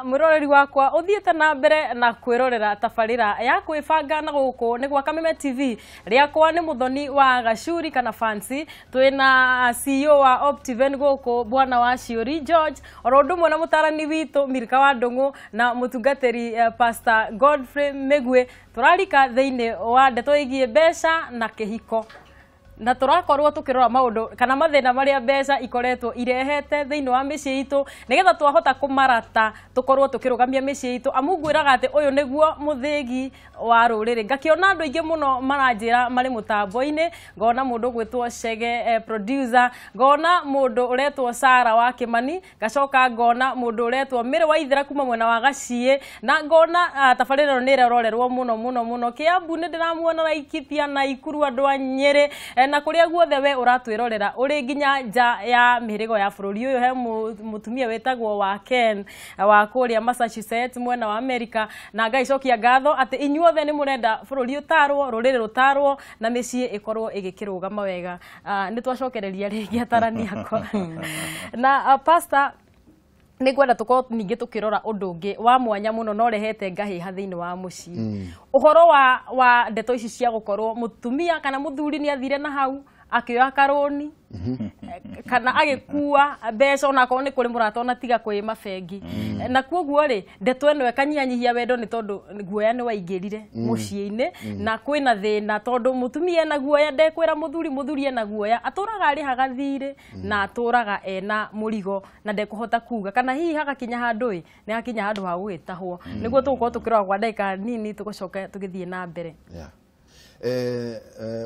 Mwiroreri wakwa uthiete na mbere na kwirorera tabarira ya kwibanga na guku ni gwa Kameme TV. Riakwa ni Muthoni wa Gacuri kana Fancy, twina CEO wa Optiven guku bwana wa Ciuri George, oro undu umwe na mutarani witu Milka wa Ndungu na mutungatiri Pastor Godfrey Migwi. Turarika thiini wa ndeto igie mbeca na kihiko, na turakorwo tukirora maundu kana mathina maria mbeca ikoretwo irehete thiini wa micii itu, nigetha twahota kumarata tukorwo tukirugamia micii itu. Amu ngwiraga ati uyu niguo muthigi wa ruriri. Ngakiona andu aingi muno maranjira mari mutambo-ini, ngona mundu gwitwo Chege producer, ngona mundu uretwo Sara wa Kimani, ngacoka ngona mundu uretwo Mary wa Ithira kuma mwena wa Gacie, na ngona tabarĩra ĩno nĩ ĩrerorerwo muno muno muno. Kiambu nĩ ndĩramuona Laikipia na Ikuru, andu a Nyeri na kuria guothe we uratwirorera uri nginya nja ya mihirigo ya bururi uyu. He mutumia witagwo wa Ken wa kuria Massachusetts mwena wa America, na Ngai cokia ngatho ati inyuothe ni murenda bururi utarwo, ruriri rutarwo, na micii ikorwo igikirugama wega. Ni twacokereria ringi atarani akwa na pastor, nĩngwenda tũkorwo ningĩ tũkĩrora ũndũ ũngĩ wa mwanya mũno no rehete ngahĩha thĩinĩ wa mũciĩ. Ũhoro wa ndeto ici cia gũkorwo mũtumia kana mũthuri nĩ athire na hau akĩoya karũni kana agĩkua mbeca, onakorwo nĩ kũrĩ mũrata ona tiga kwĩ mabengi. Na kuoguo rĩ, ndeto ĩno ĩkanyihanyihia wendo nĩ tondũ guoya nĩ waingĩrire mũciĩ-inĩ, na kwĩna thĩna tondũ mũtumia ena guoya ndekwĩra mũthuri, mũthuri ena guoya, atũraga arĩhaga thirĩ na atũraga ena mũrigo na ndekũhota kuga, kana hihi hagakinya handũ ĩ nĩ hakinya handũ ha gũgĩtahwo. Nĩguo tũgũkorwo tũkĩrora kwa ndagĩka nini tũgũcoka tũgĩthiĩ na mbere.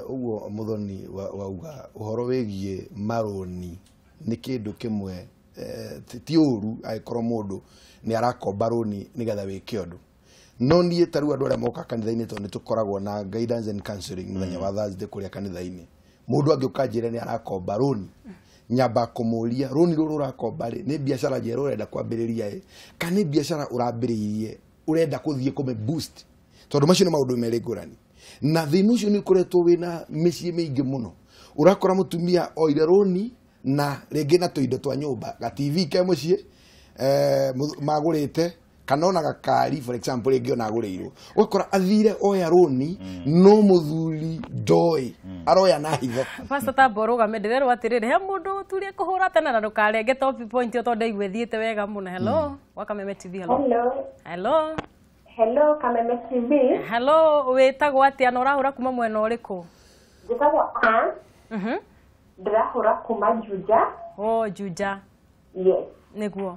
Uguo Muthoni wauga uhoro wigie maroni ni kindu kimwe ti uru agikorwo mundu ni arakomba roni nigetha wike undu. No nie ta riu andu aria moka kanitha-ini tondu nitukoragwo na guidance and counseling muthenya wa Thursday kuria kanitha-ini, mundu angiuka njire ni arakomba roni, nyamba kumuria roni ruru urakomba ri ni biacara njeru urenda kwambiriria i kana ni biacara urambiriirie urenda kuthie kume boost, tondu macio ni maundu meri ngurani. Na thina ucio ni ukoretwo wina micii miingi muno. Urakora mutumia oire roni na ringi na tuindo twa nyumba, ga TV ke mucii magurite kana ona gakari for example ringi ona agurirwo, ugakora athire oya roni no muthuri ndoi aroya na hitho. Pastor Tambo rugame ndirerwo atiriri, he mundu uturie kuhura tena na ndukarenge top point tondu ndaigua thiete wega muno. Hello wa Kameme TV. Hello. Hello. Hello Kameme TV. Hello, witagwo atia na urahura kuma mwena uriku? Njĩtagwo Ann. Ndĩrahũra kuma Juja. Oh, Juja. Yes. Nĩguo.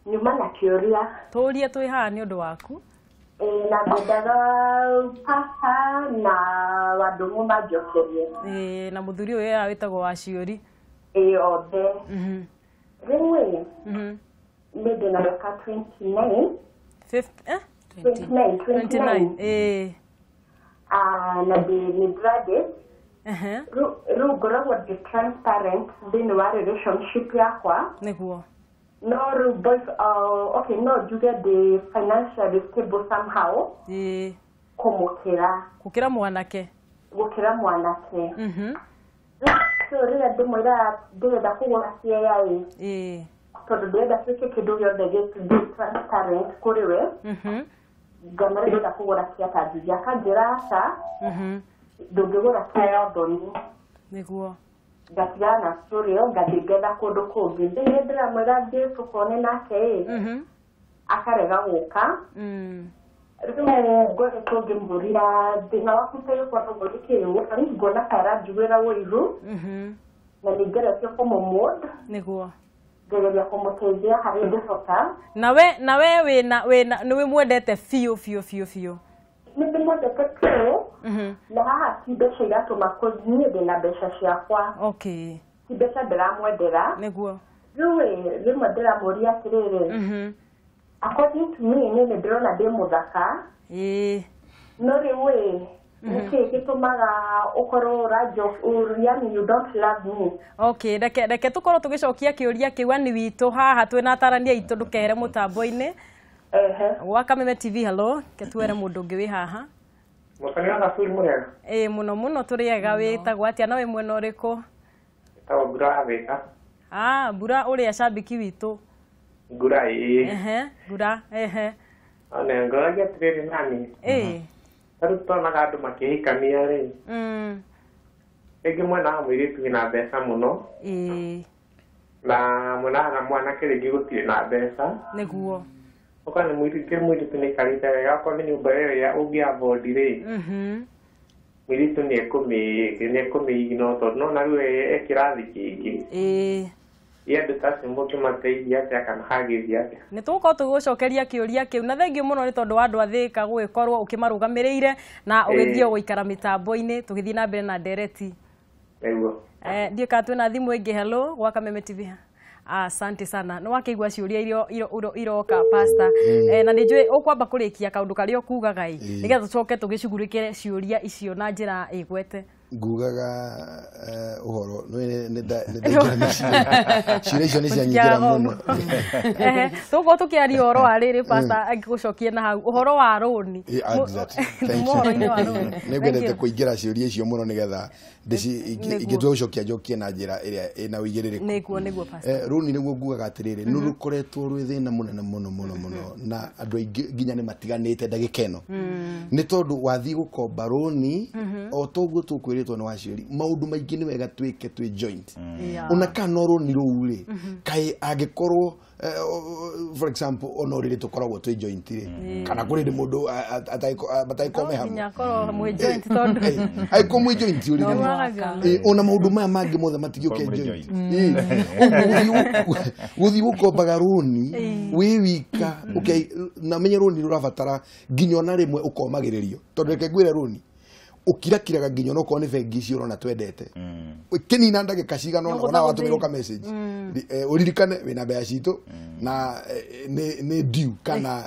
Nyuma na kĩũria. Tũrie twĩ haha nĩ ũndũ waku. Na ngwendaga pasta na Wandũng'ũ manjokerie. Na mũthuri ũyũ wĩtagwo wa Ciũri. Othe. Rĩu ĩ, niĩ ndĩna mĩaka 29. 29. Na ndĩ graduate. Rĩu ngoragwo ndĩ transparent thĩinĩ wa relationship yakwa. Nĩguo. No rĩu boys, okay, no njuge ndĩ financially stable somehow. Kũmũkĩra. Gũkĩra mwanake. Gũkĩra mwanake. So rĩrĩa ndĩmwĩra ndĩrenda kũgũra kĩea ĩ, tondũ ndĩrenda twĩke kĩndũ gĩothe gĩ transparent kũrĩ we. Ngamwĩra ndĩrenda kũgũra kĩa ta Juja, akanjĩra aca, ndũngĩgũra kĩa ya thoni. Nĩguo. Ngatigana na story ĩyo, ngathiĩ ngetha kũndũ kũngĩ. Rĩrĩa ndĩramwĩra thiĩ tũkone nake ĩ, akarega gũka. Rĩu ngoretwo ngĩmũria thĩna waku ũtegũkorwo ũguo nĩkĩ, rĩu ngona ta aranjiguĩra ũiru, na nĩ ngeretie kũmũ-mold. Nĩguo. Ngegeria kũmũteithia harĩa ingĩhota. Na we wĩna nĩ wĩmwendete biũ biũ biũ biũ. Nĩ ndĩmwendete biũ, na haha ti mbeca iratũma niĩ ndĩna mbeca ciakwa. Okay. Ti mbeca ndĩramwendera. Nĩguo. Rĩu ĩ, rĩmwe ndĩramũria atĩrĩrĩ, according to me niĩ nĩ ndĩrona ndĩ mũthaka. No rĩu ĩ, nĩkĩĩ gĩtũmaga ũkorwo ũranjũ, yani you don't love me. Okay, reke tũkorwo tũgĩcokia kĩũria kĩu ani witũ haha twĩna atarani aitũ, ndũkehere mũtambo-inĩ. Gwa Kameme TV. Hello, ketuere mũndũ ũngĩ wĩ haha. Mũthoni wa Gacuri mũrĩega? Ĩĩ mũno mũno tũrĩega. Wĩtagwo atĩa na wĩ mwena ũrĩkũ? Njĩtagwo Mbura wa Thĩka. Mbura ũrĩa cambiki witũ. Ngura ĩĩ. Ehe, ngura, ehe. Ona ngoragia atĩrĩrĩ nani. Ĩĩ. Tarĩu tuonaga andũ makĩhikania rĩ. Rĩngĩ mwena wa mũirĩtu wĩna mbeca mũno. Ĩĩ. Na mwena wa mwanake rĩngĩ gũtirĩ na mbeca. Nĩguo. Okorwo nĩ mũirĩtu nĩ aikarĩte wega, okorwo nĩ nyũmba ĩyo ya ũngĩ-afford rĩ. Mũirĩtu nĩ ekũmĩignore tondũ nĩwona rĩu e kĩrathi kĩngĩ. Ĩĩ. Ĩ andũ ta acio mũngĩmateithia atĩa kana hagĩthiĩ atĩa? Nĩ tũgũkorwo tũgĩgũcokeria kĩũria kĩu na thengiũ mũno nĩ tondũ wa andũ a Thĩka gũgĩkorwo ũkĩmarũgamĩrĩire na ũgĩthiĩ gũikara mĩtambo-inĩ tũgĩthiĩ na mbere na ndereti. Nĩguo. Ndiũĩ kana twĩna thimũ ĩngĩ. Hello, gwa Kameme TV. Asante sana. Nĩ wakĩigua ciũria iroka pastor. Na nĩ njũĩ ũkwamba kũrĩkia kaũndũ karĩa ũkugaga ĩ nĩgetha tũcoke tũgĩcugurĩkĩre ciũria icio na njĩra ĩgwete. Ngugaga ũhoro nĩ ndaingĩra meciria. Ciũria icio nĩ cianyingĩra mũno. Tũgũkorwo tũkĩaria ũhoro wa rĩrĩ pastor angĩgũcokie na hau ũhoro wa rũni. Ũhoro-inĩ wa rũni. Nĩ ngwendete kũingĩra ciũria icio mũno nĩgetha ingĩtua gũcokia njokie na njĩra ĩrĩa ĩna ũigĩrĩrĩku. Nĩguo nĩguo pastor. Rũni nĩguo ngugaga atĩrĩrĩ nĩ rũkoretwo rwĩ thĩna mũnene mũno mũno mũno na andũ aingĩ nginya nĩ matiganĩte ndagĩka ĩno. Nĩ tondũ wathiĩ gũkomba rũni o toguo tũkwĩrĩtwo nĩ waciũri maũndũ maingĩ nĩ wega twĩke twĩ joint. Ona kana no rũni rũu rĩ kaĩ angĩkorwo for example ona rĩrĩ tũkoragwo twĩ joint rĩ kana kũrĩ mũndũ matagĩkorwo me hamwe angĩkorwo mwĩ joint ũrĩ ona maũndũ maya mangĩ mothe matigĩũke joint. Gũthiĩ gũkombaga rũni wĩ wika na menye rũni rũrabatara nginya ona rĩmwe ũkomagĩrĩrio tondũ reke ngwĩre rũni ukirakiraga nginya onokorwo nĩ bengi icio ũrona twendete kĩnina ndagĩka cigana ũna ona watũmĩrwo ka message ũririkane wĩna mbeca citũ na nĩ due kana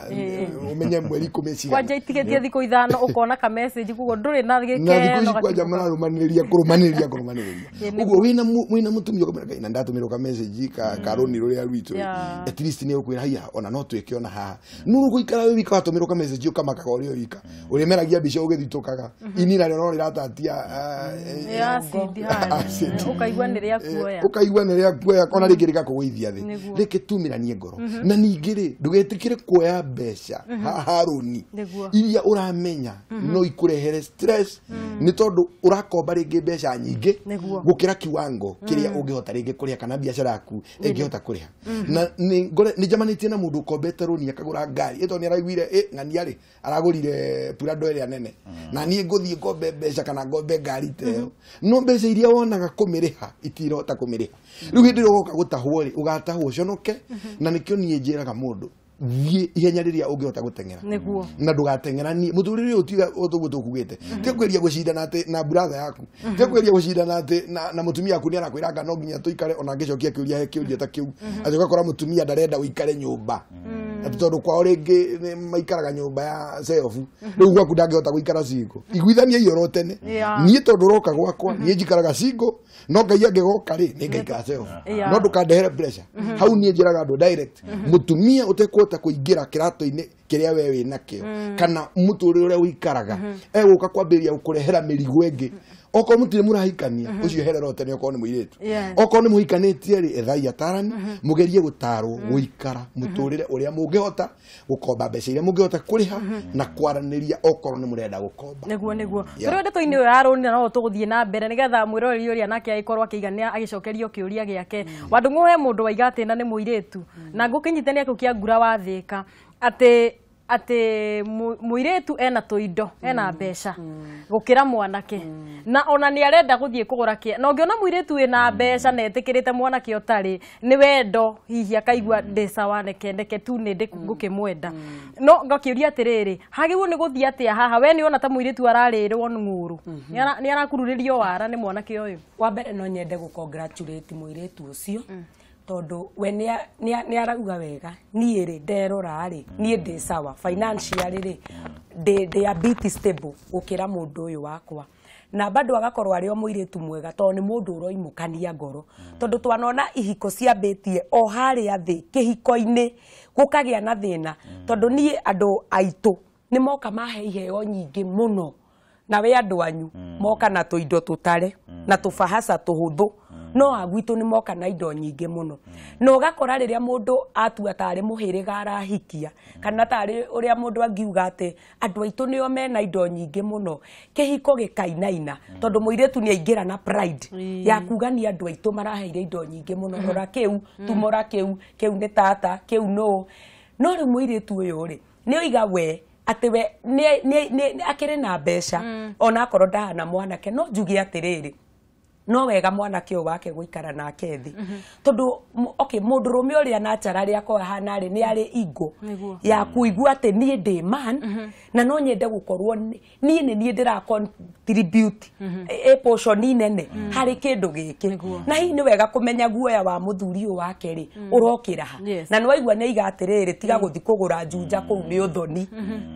ũmenye mweri 10 cigana kwanja itigĩtie thikũ 5 ũkona ka message koguo ndũrĩ na gĩkeno na thikũ ici kwanja mararũmanĩrĩria kũrũmanĩrĩria ũguo wĩna mũtumia ũkamwĩra Ngai na ndatũmĩrwo ka message ka rũni rũrĩa rwitũ at least nĩ ũkwĩra haiya ona no twĩke ona haha no gũikara wĩ wika watũmĩrwo ka message ũkamakaga ũrĩ o wika ũrĩmeragia mbica ũgĩthitũkaga inira no rĩratatia ũkaigua nĩ rĩa kuoya ũkaigua nĩ rĩa kuoya ona rĩngĩ rĩgakũgũithia thĩ rĩke tumĩranie ngoro na ningĩ rĩ ndũgetĩkĩre kuoya mbeca harũni iria ũramenya no ikũrehere stress nĩ tondũ ũrakomba rĩngĩ mbeca nyingĩ gũkĩra kiwango kĩrĩa ũngĩhota rĩngĩ kũrĩha kana biacara yaku ĩngĩhota kũrĩha na nĩ njamanĩtie na mũndũ ũkombete rũni akagũra ngari ĩ tondũ nĩ araiguire ng'ania rĩ aragũrire Prado ĩrĩa nene na niĩ ngũthiĩ ngombe mbeca kana ngombe ngari ta ĩyo no mbeca iria wonaga kũmĩrĩha itirahota kũmĩrĩha rĩu hĩndĩ ĩrĩa ũgoka gũtahwo rĩ ũgatahwo ũconoke na nĩkĩo niĩ njĩraga mũndũ thiĩ ihenya rĩrĩa ũngĩhota gũteng'era na ndũgateng'eranie mũtũrĩre ũyũ tiga ũguo tũkugĩte tiga kwĩria gũcindana atĩ na brother yaku tiga kwĩria gũcindana atĩ na mũtumia waku nĩ arakwĩra anga no nginya tũikare ona angĩcokia kĩũria he kĩũria ta kĩu atĩ ũgakora mũtumia ndarenda ũikare nyũmba atĩ tondũ kwao rĩngĩ maikaraga nyũmba ya self rĩu gwaku ndangĩhota gũikara single iguithania oro tene niĩ tondũ ũroka gwakwa niĩ njikaraga single no Ngai angĩgoka rĩ nĩ ngaikara self no ndũkandehere pressure hau niĩ njĩraga andũ direct mũtumia ũtekũhota kũingĩra kĩratũ-inĩ kĩrĩa we wĩ nakĩo kana mũtũrĩre ũrĩa ũikaraga egũka kwambĩrĩria gũkũrehera mĩrigo ĩngĩ okorwo mũtirĩ mũrahikania ũcio eherera tene okorwo nĩ mũirĩtu okorwo nĩ mũhikanĩtie rĩ ethai atarani mũgerie gũtarwo gũikara mũtũrĩre ũrĩa mũngĩhota gũkomba mbeca iria mũngĩhota kũrĩha na kwaranĩria okorwo nĩ mũrenda gũkomba nĩguo nĩguo tũrĩ ndeto-inĩ ĩyo ya rũni na no tũgũthiĩ na mbere nĩgetha mwĩroreri ũrĩa nake agĩkorwo akĩigania agĩcokerio kĩũria gĩake Wandũng'ũ he mũndũ waiga atĩ na nĩ mũirĩtu na ngũkĩnyitania kĩu kĩa ngura wa Thĩka atĩ atĩ mũirĩtu ena tũindo ena mbeca gũkĩra mwanake na ona nĩ arenda gũthiĩ kũgũra kĩa na ũngĩona mũirĩtu wĩna mbeca na etĩkĩrĩte mwanake ũtarĩ nĩ wendo hihi akaigua ndĩ sawa neke ndeke tu nĩ ngũkĩmwenda no ngakĩũria atĩrĩrĩ hagĩrĩirwo nĩ gũthiĩ atĩa haha we nĩ ona ta mũirĩtu ararĩrwo ng'ũrũ nĩ arakururĩrio wara nĩ mwanake ũyũ wa mbere no nyende gũ congratulate mũirĩtu ũcio tondu we nĩ arauga wega niĩ rĩ nderora rĩ niĩ ndĩ sawa financially rĩ ndĩ a bit stable gũkĩra mũndũ ũyũ wakwa na bado agakorwo arĩ o mũirĩtu mwega tondũ nĩ mũndũ ũroimũkania ngoro tondũ twanona ihiko ciambĩtie o harĩa thĩ kĩhiko-inĩ gũkagĩa na thĩna tondũ niĩ andũ aitũ nĩ moka mahe iheo nyingĩ mũno Nawe andũ anyu moka na tũindo tũtare na tũbahaca tũhũthũ no agwitũ nĩ moka na indo nyingĩ mũno. Na ũgakora rĩrĩa mũndũ atua tarĩ mũhĩrĩga arahikia kana tarĩ ũrĩa mũndũ angiuga atĩ andũ aitũ nĩo mena indo nyingĩ mũno, kĩhiko gĩkainaina tondũ mũirĩtu nĩ aingĩra na pride ya kuga nĩ andũ aitũ maraheire indo nyingĩ mũno, rora kĩu tumora kĩu kĩu nĩ tata kĩu nũ. No rĩu mũirĩtu ũyũ rĩ nĩ oiga we atĩ we nĩ akĩrĩ na mbeca ona akorwo ndahana mwanake, no njuge atĩrĩrĩ no wega mwanake ũyũ wake gũikara nake thĩ tondũ okay mũndũrũme ũrĩa naturally akorwo ahana rĩ nĩ arĩ ego ya kũigua atĩ niĩ ndĩ man na no nyende gũkorwo niĩ nĩ niĩ ndĩra contribute a portion nene harĩ kĩndũ gĩkĩ. Na hihi nĩ wega kũmenya guoya wa mũthuri ũyũ wake rĩ ũrokĩra ha, na nĩ waigua nĩ aiga atĩrĩrĩ tiga gũthiĩ kũgũra njunja kũu nĩ ũthoni.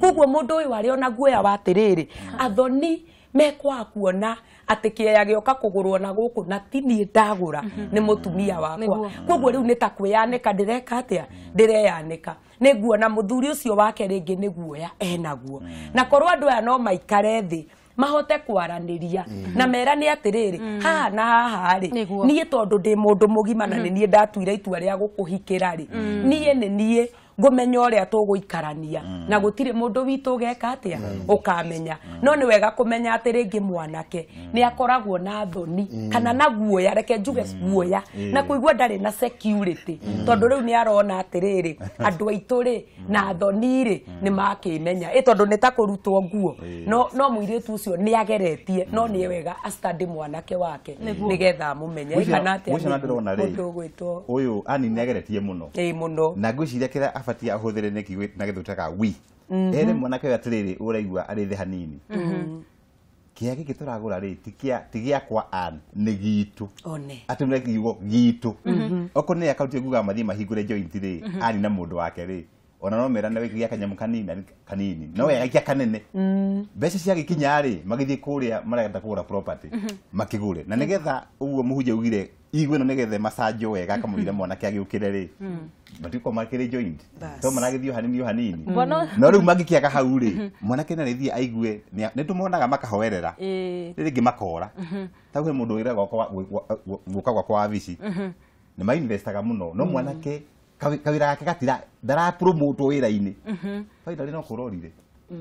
Koguo mũndũ ũyũ arĩ ona guoya wa atĩrĩrĩ athoni mekwaga kuona atĩ kĩeya gĩoka kũgũrwo na gũkũ na ti niĩ ndagũra nĩ mũtumia wakwa. Koguo rĩu nĩ ta kwĩyanĩka ndĩreka atĩa, ndĩreyanĩka nĩ nguona mũthuri ũcio wake rĩngĩ nĩ guoya enaguo. Na korwo andũ aya no maikare thĩ mahote kwaranĩria na merane atĩrĩrĩ haha na haha rĩ niĩ tondũ ndĩ mũndũ mũgima na nĩ niĩ ndatuire itua rĩa gũkũhikĩra rĩ niĩ nĩ niĩ ngũmenya ũrĩa tũgũikarania na gũtirĩ mũndũ witũ ũgeka atĩa ũkamenya. No nĩ wega kũmenya atĩ rĩngĩ mwanake nĩ akoragwo na thoni kana na guoya, reke njuge guoya na kũigua ndarĩ na security tondũ rĩu nĩ arona atĩrĩrĩ andũ aitũ rĩ na thoni rĩ nĩ makĩmenya ĩ tondũ nĩ ta kũrutwo nguo. No mũirĩtu ũcio nĩ ageretie no nĩ wega astande mwanake wake nĩgetha amũmenye kana atĩa mũndũ ũgwĩtwo ũyũ ani nĩ ageretie mũno mũno na ngwĩciria kĩrĩa abatie ahũthĩre nĩ na gĩthũtaga wi ere mwanake ũyũ atĩrĩrĩ ũraigua arĩ thĩ hanini kĩea gĩkĩ tũragũra rĩ ti gĩakwa an nĩ gitũ atĩ nĩ kiugo gitũ okorwo nĩ akaunti nguga mathiĩ mahingũre joint rĩ ani na mũndũ wake rĩ ona no merane gĩa kanyamũ kanini kanini no wega gĩa kanene mbeca ciagĩkinya rĩ magĩthiĩ kũrĩa marenda kũgũra property makĩgũre na nĩgetha ũguo mũhunjia augire igwe no nĩgetha macanjo wega akamũira mwanake agĩũkĩre rĩ matikorwo makĩrĩ joint to maragĩthiĩ hanini o hanini no rĩu mangĩkĩaga hau rĩ mwanake nĩ arĩthiĩ aigue nĩ tũmonaga makahoerera rĩngĩ makora ta he mũndũ wĩra gũka gwakwa wabici nĩ mainvestaga mũno no mwanake kawĩra gake gatira ndarapromotwo wĩra-inĩ finally no kũrorire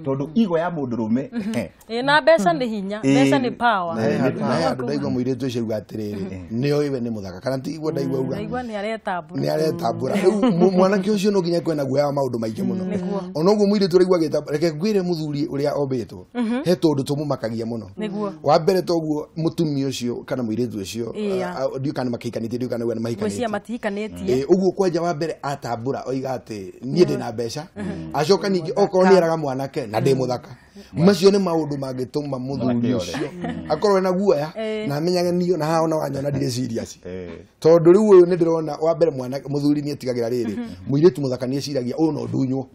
tondũ igo ya mũndũrũme na mbeca nĩ hinya, mbeca nĩ power. Na andũ ndaigua mũirĩtu ũcio auga atĩrĩrĩ nĩ oĩ we nĩ mũthaka kana ti igua ndaigua auga ndaigua nĩ aretambũra nĩ aretambũra. Rĩu mwanake ũcio no nginya kwena guoya wa maũndũ maingĩ mũno ona ũguo mũirĩtu ũraigua agĩtambũra reke ngwĩre mũthuri ũrĩa ombĩtwo he tũndũ tũmũmakagia mũno. Wa mbere toguo mũtumia ũcio kana mũirĩtu ũcio ndiũ kana makĩhikanĩtie ndiũ kana nĩ mahikanĩtie matihikanĩtie ũguo kwanja wa mbere atambũra oiga atĩ niĩ ndĩna mbeca acoka ningĩ okorwo nĩ eraga mwanake na ndĩ mũthaka macio nĩ maũndũ mangĩtũma mũthuri ũcio akorwo ena guoya na amenyage niĩ ona haha ona wanyona ndirĩ serious tondũ rĩu ũyũ nĩ ndĩrona wa mbere mwanake mũthuri nĩ etigagĩra rĩrĩ mũirĩtu mũthaka nĩ eciragia ũyũ no ndunywo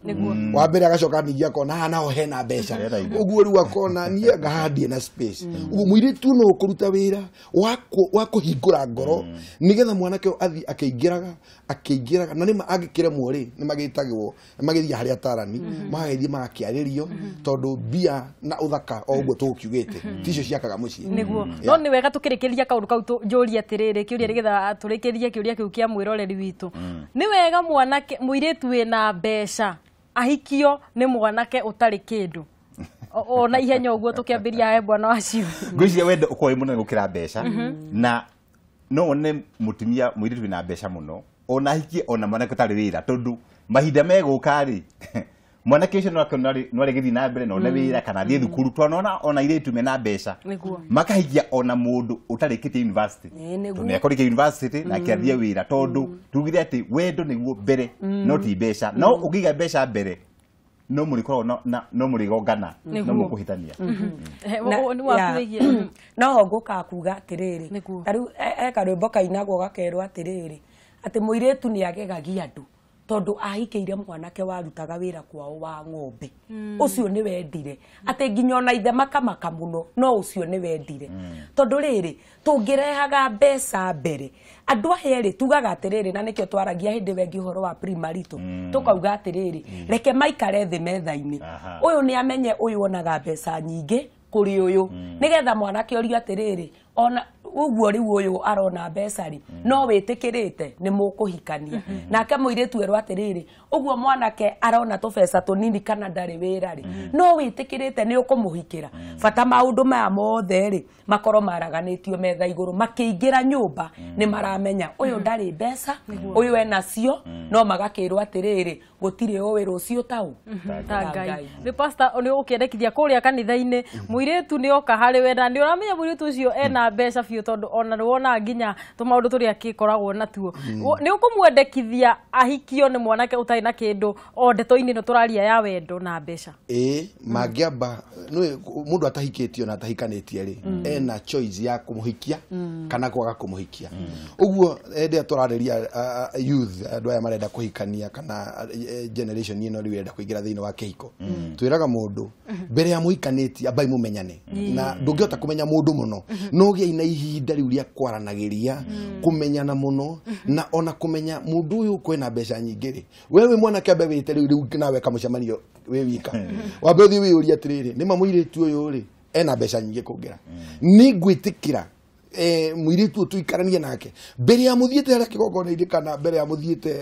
wa mbere agacoka ningĩ akona haha naho hena mbeca ũguo rĩu akona niĩ ngahaha ndirĩ na space ũguo mũirĩtu no ũkũruta wĩra wa kũhingũra ngoro nĩgetha mwanake ũyũ athiĩ akĩingĩraga na nĩma angĩkĩremwo rĩ nĩ magĩtagwo nĩ magĩthiaga harĩ atarani magagĩthiĩ magakĩarĩrio tondũ mbia na ũthaka o ũguo tũgũkiugĩte ticio ciakaga mũciĩ. Nĩguo no nĩ wega tũkĩrĩkĩria kaũndũ kau njũrie atĩrĩrĩ kĩũria nĩgetha tũrĩkĩrie kĩũria kĩu kĩa mwĩroreri witũ. Nĩ wega mwanake mũirĩtu wĩna mbeca ahikio nĩ mwanake ũtarĩ kĩndũ ona ihenya ũguo tũkĩambĩria he bwana wacio ngwĩciria wendo ũkorwo wĩ mũnene gũkĩra mbeca na no wone mũtumia mũirĩtu wĩna mbeca mũno ona ahikie ona mwanake ũtarĩ wĩra tondũ mahinda megũka rĩ mwanake ũcio no arĩgĩthiĩ na mbere na one wĩra kana athiĩ thukuru twanona ona airĩtu mena mbeca makahikia ona mũndũ ũtarĩkĩtie university tondũ nĩ akũrĩkia university na akĩathiĩ wĩra tondũ tugire atĩ wendo nĩguo mbere no ti mbeca no ũngĩiga mbeca mbere no mũrĩkoragwo no mũrĩgongana no mũkũhĩtania. No ho ngũkaga kuga atĩrĩrĩ ta rĩu he karwĩmbo kainagwo gakerwo atĩrĩrĩ atĩ mũirĩtu nĩ agegagia andũ tondũ ahikĩire mwanake warutaga wĩra kwao wa ng'ombe ũcio nĩ wendire atĩ nginya ona ithe makamaka mũno no ũcio nĩ wendire tondũ rĩrĩ tũngĩrehaga mbeca mbere andũ aya erĩ tugaga atĩrĩrĩ na nĩkĩo twaragia hĩndĩ wengi ũhoro wa premarital tũkauga atĩrĩrĩ reke maikare thĩ metha-inĩ ũyũ nĩ amenye ũyũ onaga mbeca nyingĩ kũrĩ ũyũ nĩgetha mwanake orio atĩrĩrĩ ona ũguo rĩu ũyũ arona mbeca rĩ no wĩtĩkĩrĩte nĩ mũkũhikania nake mũirĩtu erwo atĩrĩrĩ ũguo mwanake arona tũbeca tũnini kana ndarĩ wĩra rĩ no wĩtĩkĩrĩte nĩ ũkũmũhikĩra bata maũndũ maya mothe rĩ makorwo maraganĩtio metha igũrũ makĩingĩra nyũmba nĩ maramenya ũyũ ndarĩ mbeca ũyũ enacio no magakĩrwo atĩrĩrĩ gũtirĩ ũĩ rũciũ tau ta Ngai nĩ pastor nĩ ũkĩendekithia kũrĩa kanitha-inĩ mũirĩtu nĩ oka harĩ we na nĩ ũramenya mũirĩtu ũcio ena mbeca biũ tondũ ona nĩ wona nginya tũmaũndũ tũrĩa akĩkoragwo natuo nĩ ũkũmwendekithia ahikio nĩ mwanake ũtarĩ na kĩndũ o ndeto-inĩ ĩno tũraria ya wendo na mbeca ĩĩ mangĩamba nĩ mũndũ atahikĩtio na atahikanĩtie rĩ ena choice ya kũmũhikia kana kwaga kũmũhikia ũguo ĩrĩa tũrarĩria youth andũ aya marenda kũhikania kana generation ĩno rĩu ĩrenda kũingĩra thĩinĩ wa kĩhiko twĩraga mũndũ mbere ya mũhikanĩtie ambai mũmenyane na ndũngĩhota kũmenya mũndũ mũno no gĩai na ihinda rĩu rĩa kwaranagĩria kũmenyana mũno na ona kũmenya mũndũ ũyũ kwĩna mbeca nyingĩ rĩ we wĩ mwanake ambe wĩte rĩu rĩu nawe kamũcemanio wĩ wika wambe ũthiĩ wĩyũrie atĩrĩrĩ nĩma mũirĩtu ũyũ rĩ ena mbeca nyingĩ kũngĩra nĩ ngwĩtĩkĩra mũirĩtu ũyũ tũikaranie nake mbere ya mũthiĩte harĩa kĩgongona-inĩ kana mbere ya mũthiĩte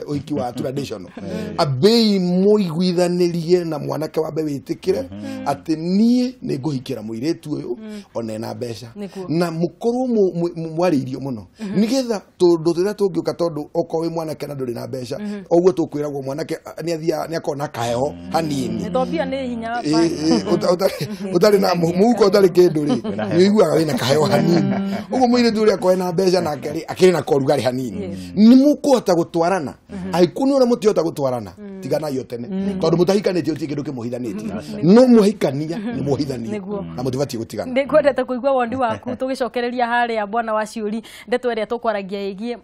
ũhiki wa traditional ambei mũiguithanĩrie na mwanake wambe wĩtĩkĩre atĩ niĩ nĩ ngũhikĩra mũirĩtu ũyũ ona ena mbeca na mũkorwo mwarĩirio mũno nĩgetha tũndũ tũrĩa tũngĩũka tondũ okorwo wĩ mwanake na ndũrĩ na mbeca ũguo tũkwĩragwo mwanake nĩ akorwo na kaheho hanini Ethiopia nĩ hinya ũtarĩ na mũhuko ũtarĩ kĩndũ rĩ nĩ ũiguaga wĩna kaheho hanini ũguo mũirĩtu ũrĩa akorwo ena mbeca nake rĩ akĩrĩ na korugarĩ hanini nĩ mũkũhota gũtwarana angĩkorwo nĩ ũrĩa mũtihota gũtwarana tiganaio tene tondũ mũtahikanĩtie gũtirĩ kĩndũ kĩmũhithanĩtie no mũhikania nĩ mũhithanio na mũtibatiĩ gũtigana nĩ kwendete kũigua wondi waku tũgĩcokereria harĩa bwana wa ciũri ndeto ĩrĩa tũkwaragia ĩgiĩ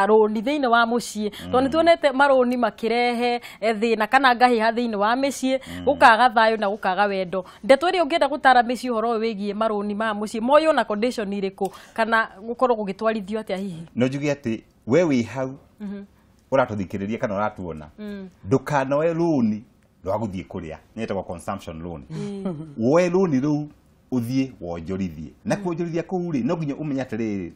rũni thĩinĩ wa mũciĩ tondũ nĩ tuonete marũni makĩrehe thĩna kana ngahĩha thĩinĩ wa mĩciĩ gũkaga thayũ na gũkaga wendo ndeto ĩrĩa ũngĩenda gũtara mĩciĩ ũhoro ũyũ wĩgiĩ marũni ma mũciĩ moywo na condition irĩkũ kana gũkorwo gũgĩtwarithio atĩa hihi no njuge atĩ we wĩ hau ũratũthikĩrĩria kana ũratuona ndũkanoe rũni rwa gũthiĩ kũrĩa nĩ ĩtagwo consumption loan woe rũni rũu ũthiĩ wonjorithie na kuonjorithia kũu rĩ no nginya ũmenye atĩrĩrĩ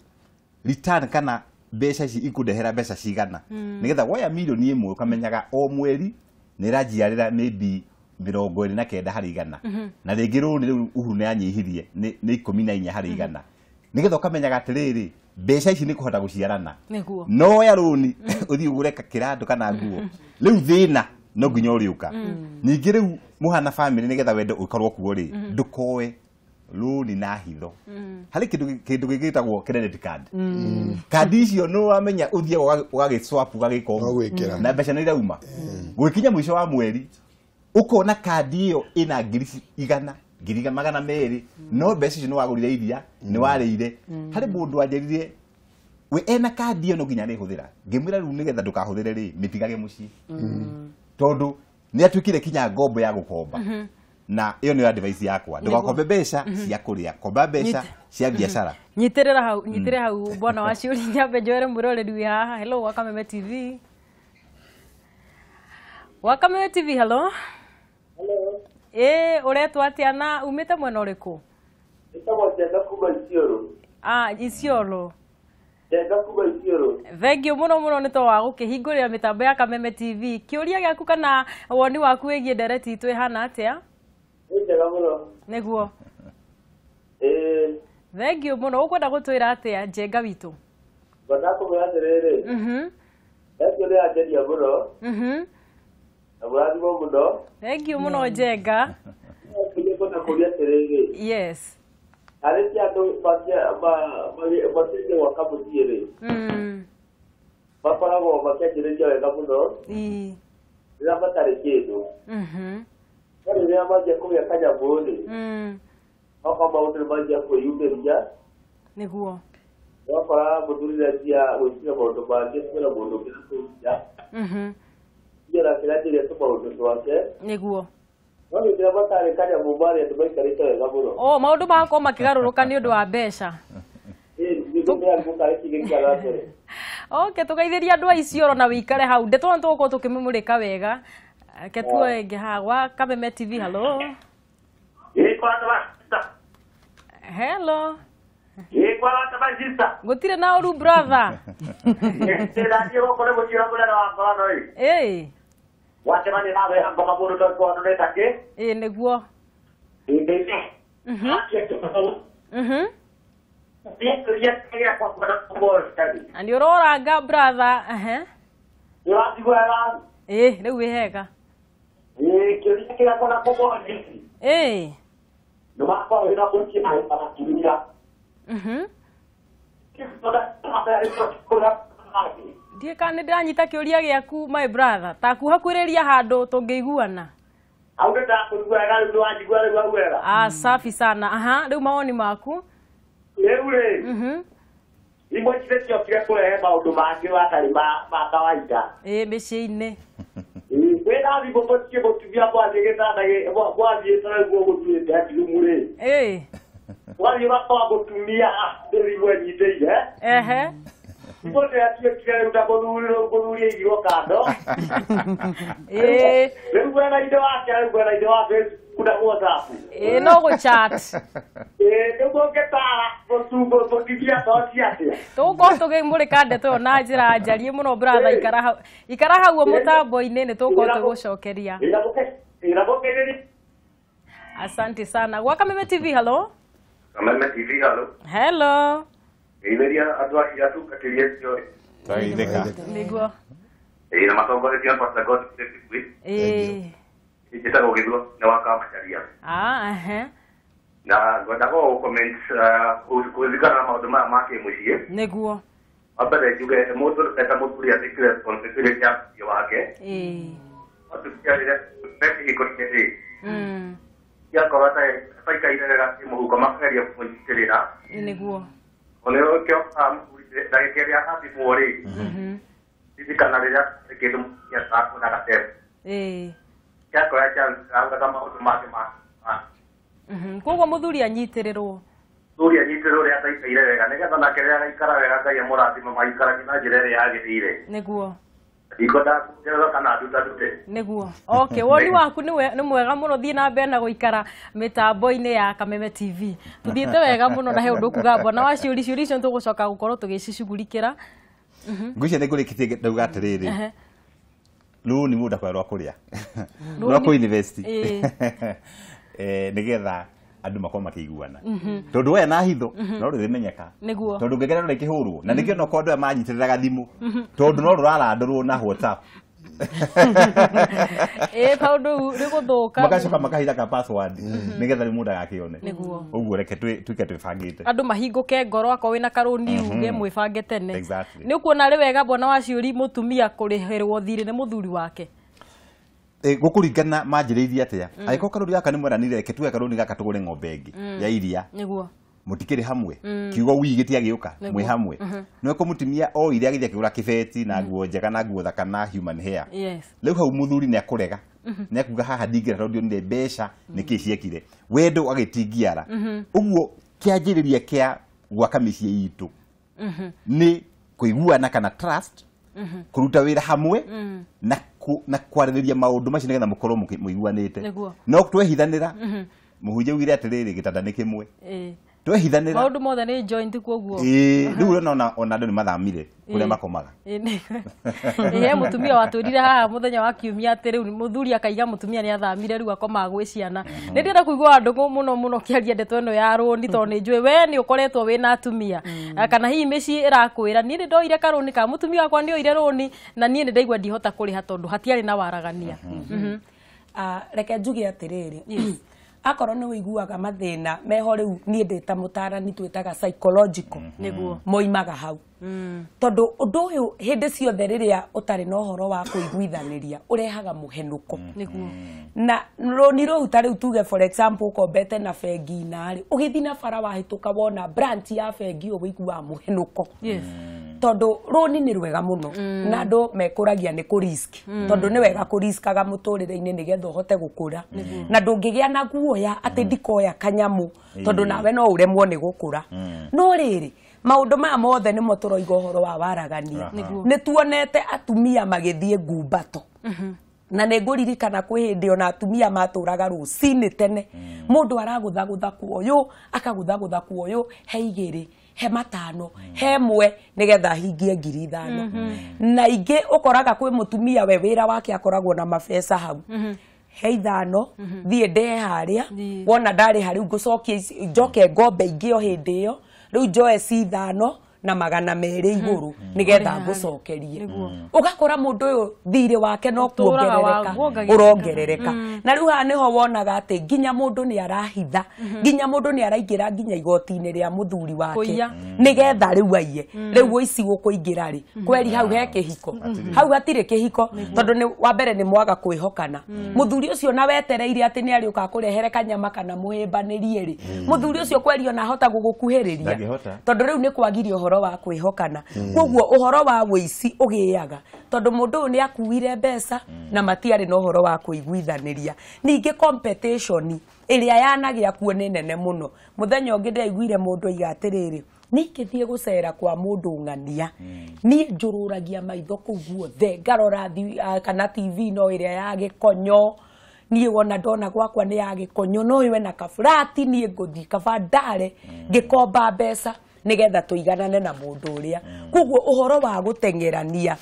return kana mbeca ici ikũndehera mbeca cigana nĩgetha woya milioni ĩmwe ũkamenyaga o mweri nĩ ĩranjiarĩra maybe 29 harĩ igana na rĩngĩ rũni rĩu Uhuru nĩ anyihirie nĩ 14 harĩ igana nĩgetha ũkamenyaga atĩrĩrĩ mbeca ici nĩ kũhota gũciarana no ya rũni ũthiĩ ũgũre kĩrandũ kana nguo rĩu thĩna no nginya ũrĩũka ningĩ rĩu mũhana family nĩgetha wendo ũkorwo kuo rĩ ndũkoe rũni na hitho harĩ kĩndũ gĩgĩtagwo credit card kandi icio nĩ wamenya ũthiaga ũgagĩswap ũgagĩka na mbeca nĩ irauma gwĩkinya mũico wa mweri ũkona kandi ĩyo ĩna 100,000 200,000 no mbeca icio nĩ wagũrire iria nĩ warĩire harĩ mũndũ wanjĩrire we ena kandi ĩyo no nginya arĩhũthĩra ngĩmwĩra rĩu nĩgetha ndũkahũthĩre rĩ mĩtigage mũciĩ tondũ nĩ atuĩkire kinya ngombo ya gũkomba na ĩyo nĩyo advice yakwa ndũgakombe mbeca cia kũrĩa komba mbeca cia biacara nyitĩrĩra hau nyitĩrĩra hau bwana wa ciũri nyambe njoere mwĩroreri wĩ haha hello wa Kameme TV wa Kameme TV hello hello ĩ ũretwo atĩa na umĩte mwena ũrĩkũ Nĩtagwo Njenga kuma Isiolo Isiolo Njenga kuma Isiolo Thengiũ mũno mũno nĩ to wa gũkĩhingũrĩra mĩtambo ya Kameme TV kĩũria gĩaku kana woni waku wĩgiĩ ndereti itũ ĩhana atĩa Nĩ njega mũno nĩguo ĩĩ thengiũ mũno ũkwenda gũtwĩra atĩa Njenga witũ ngwenda kũmwĩra atĩrĩrĩ thengiũ nĩ yangeria mũno na mũrathimwo mũno thengiũ mũno Njenga ngwenda kũria atĩrĩrĩ yes harĩ ti andũ makĩanjia gwaka mũciĩ rĩ makoragwo makĩanjĩrĩria wega mũno rĩrĩa matarĩ kĩndũ no rĩrĩa manjia kũgĩa kanyamũ rĩ okorwo maũndũ nĩ manjia kwĩyumĩria nĩguo ũgakora mũthuri nĩanjia gwĩciria maũndũ mangĩ kwĩna mũndũ ũngĩ na kũu nja nja nake nĩanjĩria tũmaũndũ twake nĩguo no hĩndĩ ĩrĩa matarĩ kanyamũ marĩ andũ maikarĩte wega mũno o maũndũ magakorwo makĩgarũrũka nĩ ũndũ wa mbeca okay tũgeithĩria andũ a Isiolo na wĩikare hau ndeto nĩ tũgũkorwo tũkĩmĩmũrĩka wega reke tuoe ĩngĩ haha gwa Kameme TV hello Ĩĩ Hello. Gutire na uru brother. Eh. Eh niguo. And uroranga brother. Eh. Eh riu wihega. Eh. Ndiĩ kana nĩndĩranyita kĩũria gĩaku my brother takuhakuhĩrĩria handũ tũngĩiguana. Ah, safi sana. Aha, rĩu mawoni maku. Rĩu rĩ. Imwe ciokire kũrehe maũndũ mangĩ matarĩ ma kawaida. Ĩĩ mĩciĩ-inĩ. Kwĩna thimũ mũciĩ mũtumia mwathiĩ gĩtanda mwathiĩ ta ũguo mũthiĩte bedroom rĩ. Ĩĩ. Wathiĩ ũgakora mũtumia thimũ ĩnyitĩire. Ehe. Thimũ nĩ yatuĩkire rĩu ta mũthuri aigirwo kando. Ĩĩ. Rĩu mwena-inĩ wake rĩu mwena-inĩ wa Facebook na WhatsApp. Ĩĩ no gũ-chat. Ĩĩ rĩu mũngĩtara mũtumia ta ũcio atĩa? Tũgũkorwo tũkĩmũrĩka ndeto ĩyo na njĩra njarie mũno brother, ikara hau mũtambo-inĩ nĩ tũgũkorwo tũgũcokeria. Asante sana. Gwa Kameme TV, hello. Kameme TV, hello. Hello. Iberia andũ acio atungatĩri acio. Twageithĩka. Nĩguo. Ĩĩ na matongoretio nĩ Pastor Godfrey Kigui. Ĩĩ. Njĩtagwo Gĩthua nĩ wa Kamacharia. Ah, ehe. Na ngwendaga gũ comment kũringana na maũndũ maya ma kĩmũciĩ. Nĩguo. Wa mbere njuge mũndũ eta mũthuri atĩkire responsibility ya mũciĩ wake. Ĩĩ. Atumia rĩrĩa me kĩhiko-inĩ rĩ. Ciakorwo ataikaire wega kĩmũhuko makageria kũmũnyitĩrĩra. Nĩguo. Ona ũkĩoka ndagĩka ĩrĩa athimwo rĩ. Ririkana rĩrĩa kĩndũ mũtumia atakuonaga tene. Ĩĩ. Kĩakoya chance augaga maũndũ make ma. Koguo mũthuri anyitĩrĩrwo. Mũthuri anyitĩrĩrwo ũrĩa ataikaire wega nĩgetha nake rĩrĩa agaikara wega Ngai amũrathime maikaragie na njĩra ĩrĩa yagĩrĩire. Nĩguo. Ndikwenda kuongerera kana ndutandute. Nĩguo. Okay, woni waku nĩ mwega mũno, thiĩ na mbere na gũikara mĩtambo-inĩ ya Kameme TV. Tũthiĩte wega mũno na he ũndũ ũkuga mbona wa ciũria ciũria icio nĩtũgũcoka gũkorwo tũgĩcicugurikĩra. Ngwĩciria nĩ ngũrĩkĩtie ndauga atĩrĩrĩ. Rũni mũndũ akoya rwa kũrĩa. Rwa kũ invest. Nĩgetha andũ makorwo makĩiguana. Tondũ we na hitho no rũrĩmenyeka. Nĩguo. Tondũ ngengere no rĩkĩhũrwo na nĩkĩo no korwo andũ aya manyitĩrĩraga thimũ. Tondũ no rũrarandũrwo na WhatsApp. Ĩĩ kaũndũ rĩgũthũka. Magacoka makahitha ka password nĩgetha rĩu mũndũ agakĩone. Nĩguo. Ũguo reke tuike twĩbangĩte. Andũ mahingũke ngoro akorwo wĩna karũni uge mwĩbange tene. Exactly. Nĩ ũkuona arĩ wega bwana wa ciũri mũtumia kũrĩhĩrwo thirĩ nĩ mũthuri wake? Gũkũringana manjĩrĩirie atĩa. Angĩkorwo karũni gaka nĩ mweranire reke tuge karũni gaka tũgũre ng'ombe ĩngĩ ya iria. Nĩguo. Mũtikĩrĩ hamwe. Kiugo wii gĩtiagĩũka mwĩ hamwe. No eko mũtumia oire agĩthiĩ akĩgũra kĩbeti na nguo njega na nguo thaka na human hair. Yes. Rĩu hau mũthuri nĩ akũrega. Nĩ akuga haha ndingĩra tondũ ndionire mbeca nĩkĩ ciekire. Wendo agĩtingiara. Ũguo kĩanjĩrĩria kĩa gwaka mĩciĩ itũ nĩ kũiguana kana trust, kũruta wĩra hamwe na kwarĩrĩria maũndũ macio nĩgetha mũkorwo mũiguanĩte. No twehithanĩra mũhunjia ugire atĩrĩrĩ gĩtanda nĩ kĩmwe. Twehithanĩra maũndũ mothe nĩ joint koguo. Ĩĩ rĩu ona ona andũ nĩ mathamire kũrĩa makomaga. Ĩĩ mũtumia watũrire haha mũthenya wa kiumia atĩ rĩu mũthuri akaiga mũtumia nĩ athamire rĩu akomaga gwĩ ciana. Nĩ ndĩrenda kũigua andũ mũno mũno kĩaria ndeto ĩno ya rũni tondũ nĩ njũĩ we nĩ ũkoretwo wĩna atumia. Kana hihi mĩciĩ ĩrakwĩra niĩ nĩ ndoire karũni ka mũtumia wakwa nĩ oire rũni na niĩ nĩ ndaigua ndihota kũrĩha tondũ hatiarĩ na waragania. Reke njuge atĩrĩrĩ. Akorwo nĩ ũiguaga mathĩna meho rĩu niĩ ndĩ ta mũtaarani twĩtaga psychological nĩguo moimaga hau. Tondũ ũndũ ũyũ hĩndĩ ciothe rĩrĩa ũtarĩ na ũhoro wa kũiguithanĩria ũrehaga mũhenũko. Nĩguo. Na rũni rũu ta rĩu tuge for example ũkombete na bengi narĩ ũgĩthiĩ na bara wahĩtũka wona branch ya bengi ũiguaga mũhenũko. Yes. Tondũ rũni nĩ rwega mũno na andũ mekũragia nĩ kũ risk tondũ nĩ wega kũ riskaga mũtũrĩre-inĩ nĩgetha ũhote gũkũra na ndũngĩgĩa na guoya atĩ ndikoya kanyamũ tondũ nawe no ũremwo nĩ gũkũra. No rĩrĩ maũndũ maya mothe nĩmo tũroiga ũhoro wa waragania. Nĩ tuonete atumia magĩthiĩ ngumbato. Na nĩ ngũririkana kwĩ hĩndĩ ona atumia matũraga rũcinĩ tene, mũndũ aragũthagũtha kuoyũ, akagũthagũtha kuoyũ, he igĩrĩ, he matano, he mwe, nĩgetha ahingie 5,000. Na ingĩ ũkoraga kwĩ mũtumia we wĩra wake akoragwo na mabeca hau, he 5, thiĩ ndehe harĩa, wona ndarĩha rĩu ngũcokia njoke ngombe ingĩ o hĩndĩ ĩyo, rĩu njoe ci 5 na 200 igũrũ nĩgetha ngũcokerie. Ũgakora mũndũ ũyũ thirĩ wake no kuongerereka ũrongerereka. Na rĩu haha nĩho wonaga atĩ nginya mũndũ nĩ arahitha, nginya mũndũ nĩ araingĩra nginya igoti-inĩ rĩa mũthuri wake nĩgetha rĩu aiye. Rĩu ũici gũkũingĩra rĩ, kweri hau he kĩhiko, hau hatirĩ kĩhiko, tondũ nĩ wa mbere nĩ mwaga kwĩhokana. Mũthuri ũcio na wetereire atĩ nĩ arĩũka akũrehere kanyama kana mũhĩmbanĩrie rĩ, mũthuri ũcio kweri ona ahota gũgũkuhĩrĩria, tondũ rĩu nĩ kwagiria ũhoro wa kwĩhokana. Koguo ũhoro wa ũici ũgĩaga tondũ mũndũ ũyũ nĩ akuire mbeca na matiarĩ na ũhoro wa kũiguithanĩria. Ningĩ competition ĩrĩa yanagĩa kuo nĩ nene mũno. Mũthenya ũngĩ ndĩraiguire mũndũ oiga atĩrĩrĩ, niĩ ngĩthiĩ gũcera kwa mũndũ ng'ania, niĩ njũrũragia maitho kũu guothe, ngarora kana TV no ĩrĩa ya gĩkonyo, niĩ wona ndona gwakwa nĩ ya gĩkonyo, no ũyũ ena kaburati, niĩ ngũthiĩ kaba ndare ngĩkomba mbeca nĩgetha tũiganane na mũndũ ũrĩa. Koguo ũhoro wa gũteng'erania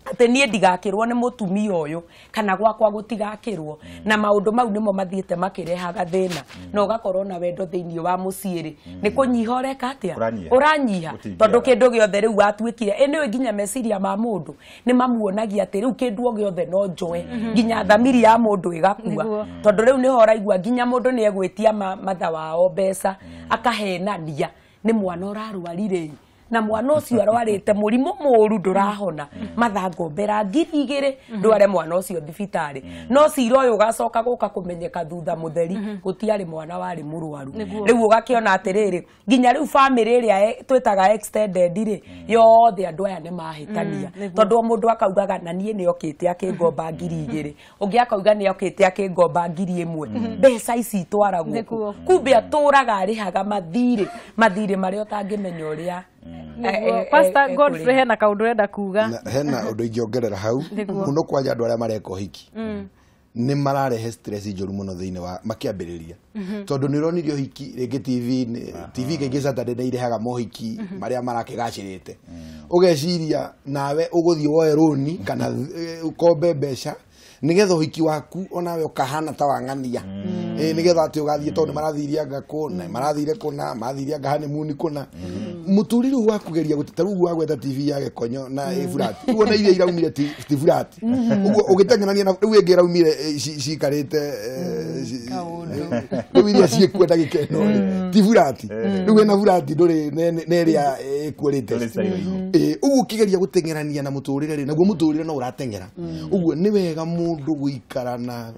atĩ niĩ ndigakĩrwo nĩ mũtumia ũyũ kana gwakwa gũtigakĩrwo, na maũndũ mau nĩmo mathiĩte makĩrehaga thĩna, na ũgakorwo na wendo thĩinĩ wa mũciĩ rĩ, nĩ kũnyiha ũreka atĩa, ũranyiha, tondũ kĩndũ gĩothe rĩu watuĩkire. Ĩ nĩũĩ nginya meciria ma mũndũ nĩ mamuonagia atĩ rĩu kĩndũ o gĩothe no njoe, nginya thamiri ya mũndũ ĩgakua, tondũ rĩu nĩho ũraigua nginya mũndũ nĩ egwĩtia matha wao mbeca akahenania nĩ mwana ũrarwarire, na mwana ũcio arwarĩte mũrimũ mũru ndũrahona, matha ngombera 2,000 ndware mwana ũcio thibitarĩ. No cira ũyũ ũgacoka gũka kũmenyeka thutha mũtheri gũtiarĩ mwana warĩ mũrwaru. Rĩu ũgakĩona atĩrĩrĩ, nginya rĩu bamĩrĩ ĩrĩa twĩtaga extended rĩ, yothe andũ aya nĩ mahĩtania, tondũ o mũndũ akaugaga na niĩ nĩ okĩte akĩngomba 2,000, ũngĩ akauga nĩ okĩte akĩngomba 1,000. Mbeca ici itwaragwo kũ? Kumbe atũraga arĩhaga mathirĩ, mathirĩ marĩa ũtangĩmenya ũrĩa. Pastor Godfrey hena kaũndũ ũrenda kuga? Hena ũndũ ingĩongerera hau mũno, kwanja andũ arĩa mareka ũhiki nĩ mararehe stress njũru mũno thĩinĩ wa makĩambĩrĩria, tondũ nĩ ũronirio ũhiki rĩngĩ TV kaingĩ Saturday nĩ irehaga mohiki marĩa marakĩgacĩrĩte, ũgeciria nawe ũgũthiĩ woe rũni kana ũkombe mbeca nĩgetha ũhiki waku onawe ũkahana ta wang'ania, nĩgetha atĩ ũgathiĩ tondũ nĩ marathiire anga kũna, marathire kũna, marathire anga honeymoon kũna. Mũtũrĩre ũyũ wa kũgeria ta rĩu wagweta TV ya gĩkonyo na ĩ flat, rĩu ona iria iraumire ti flat, ũguo ũgĩteng'erania na rĩu ĩngĩ ĩraumire cikarĩte rĩu iria ciĩkuo ndagĩka ĩno rĩ ti flat, rĩu ĩna flat ndũrĩ na ĩrĩa ĩkuo latest. Ũguo ũkĩgeria gũteng'erania na mũtũrĩre rĩ, naguo mũtũrĩre no ũrateng'era. Ũguo nĩ wega mũndũ gũikara na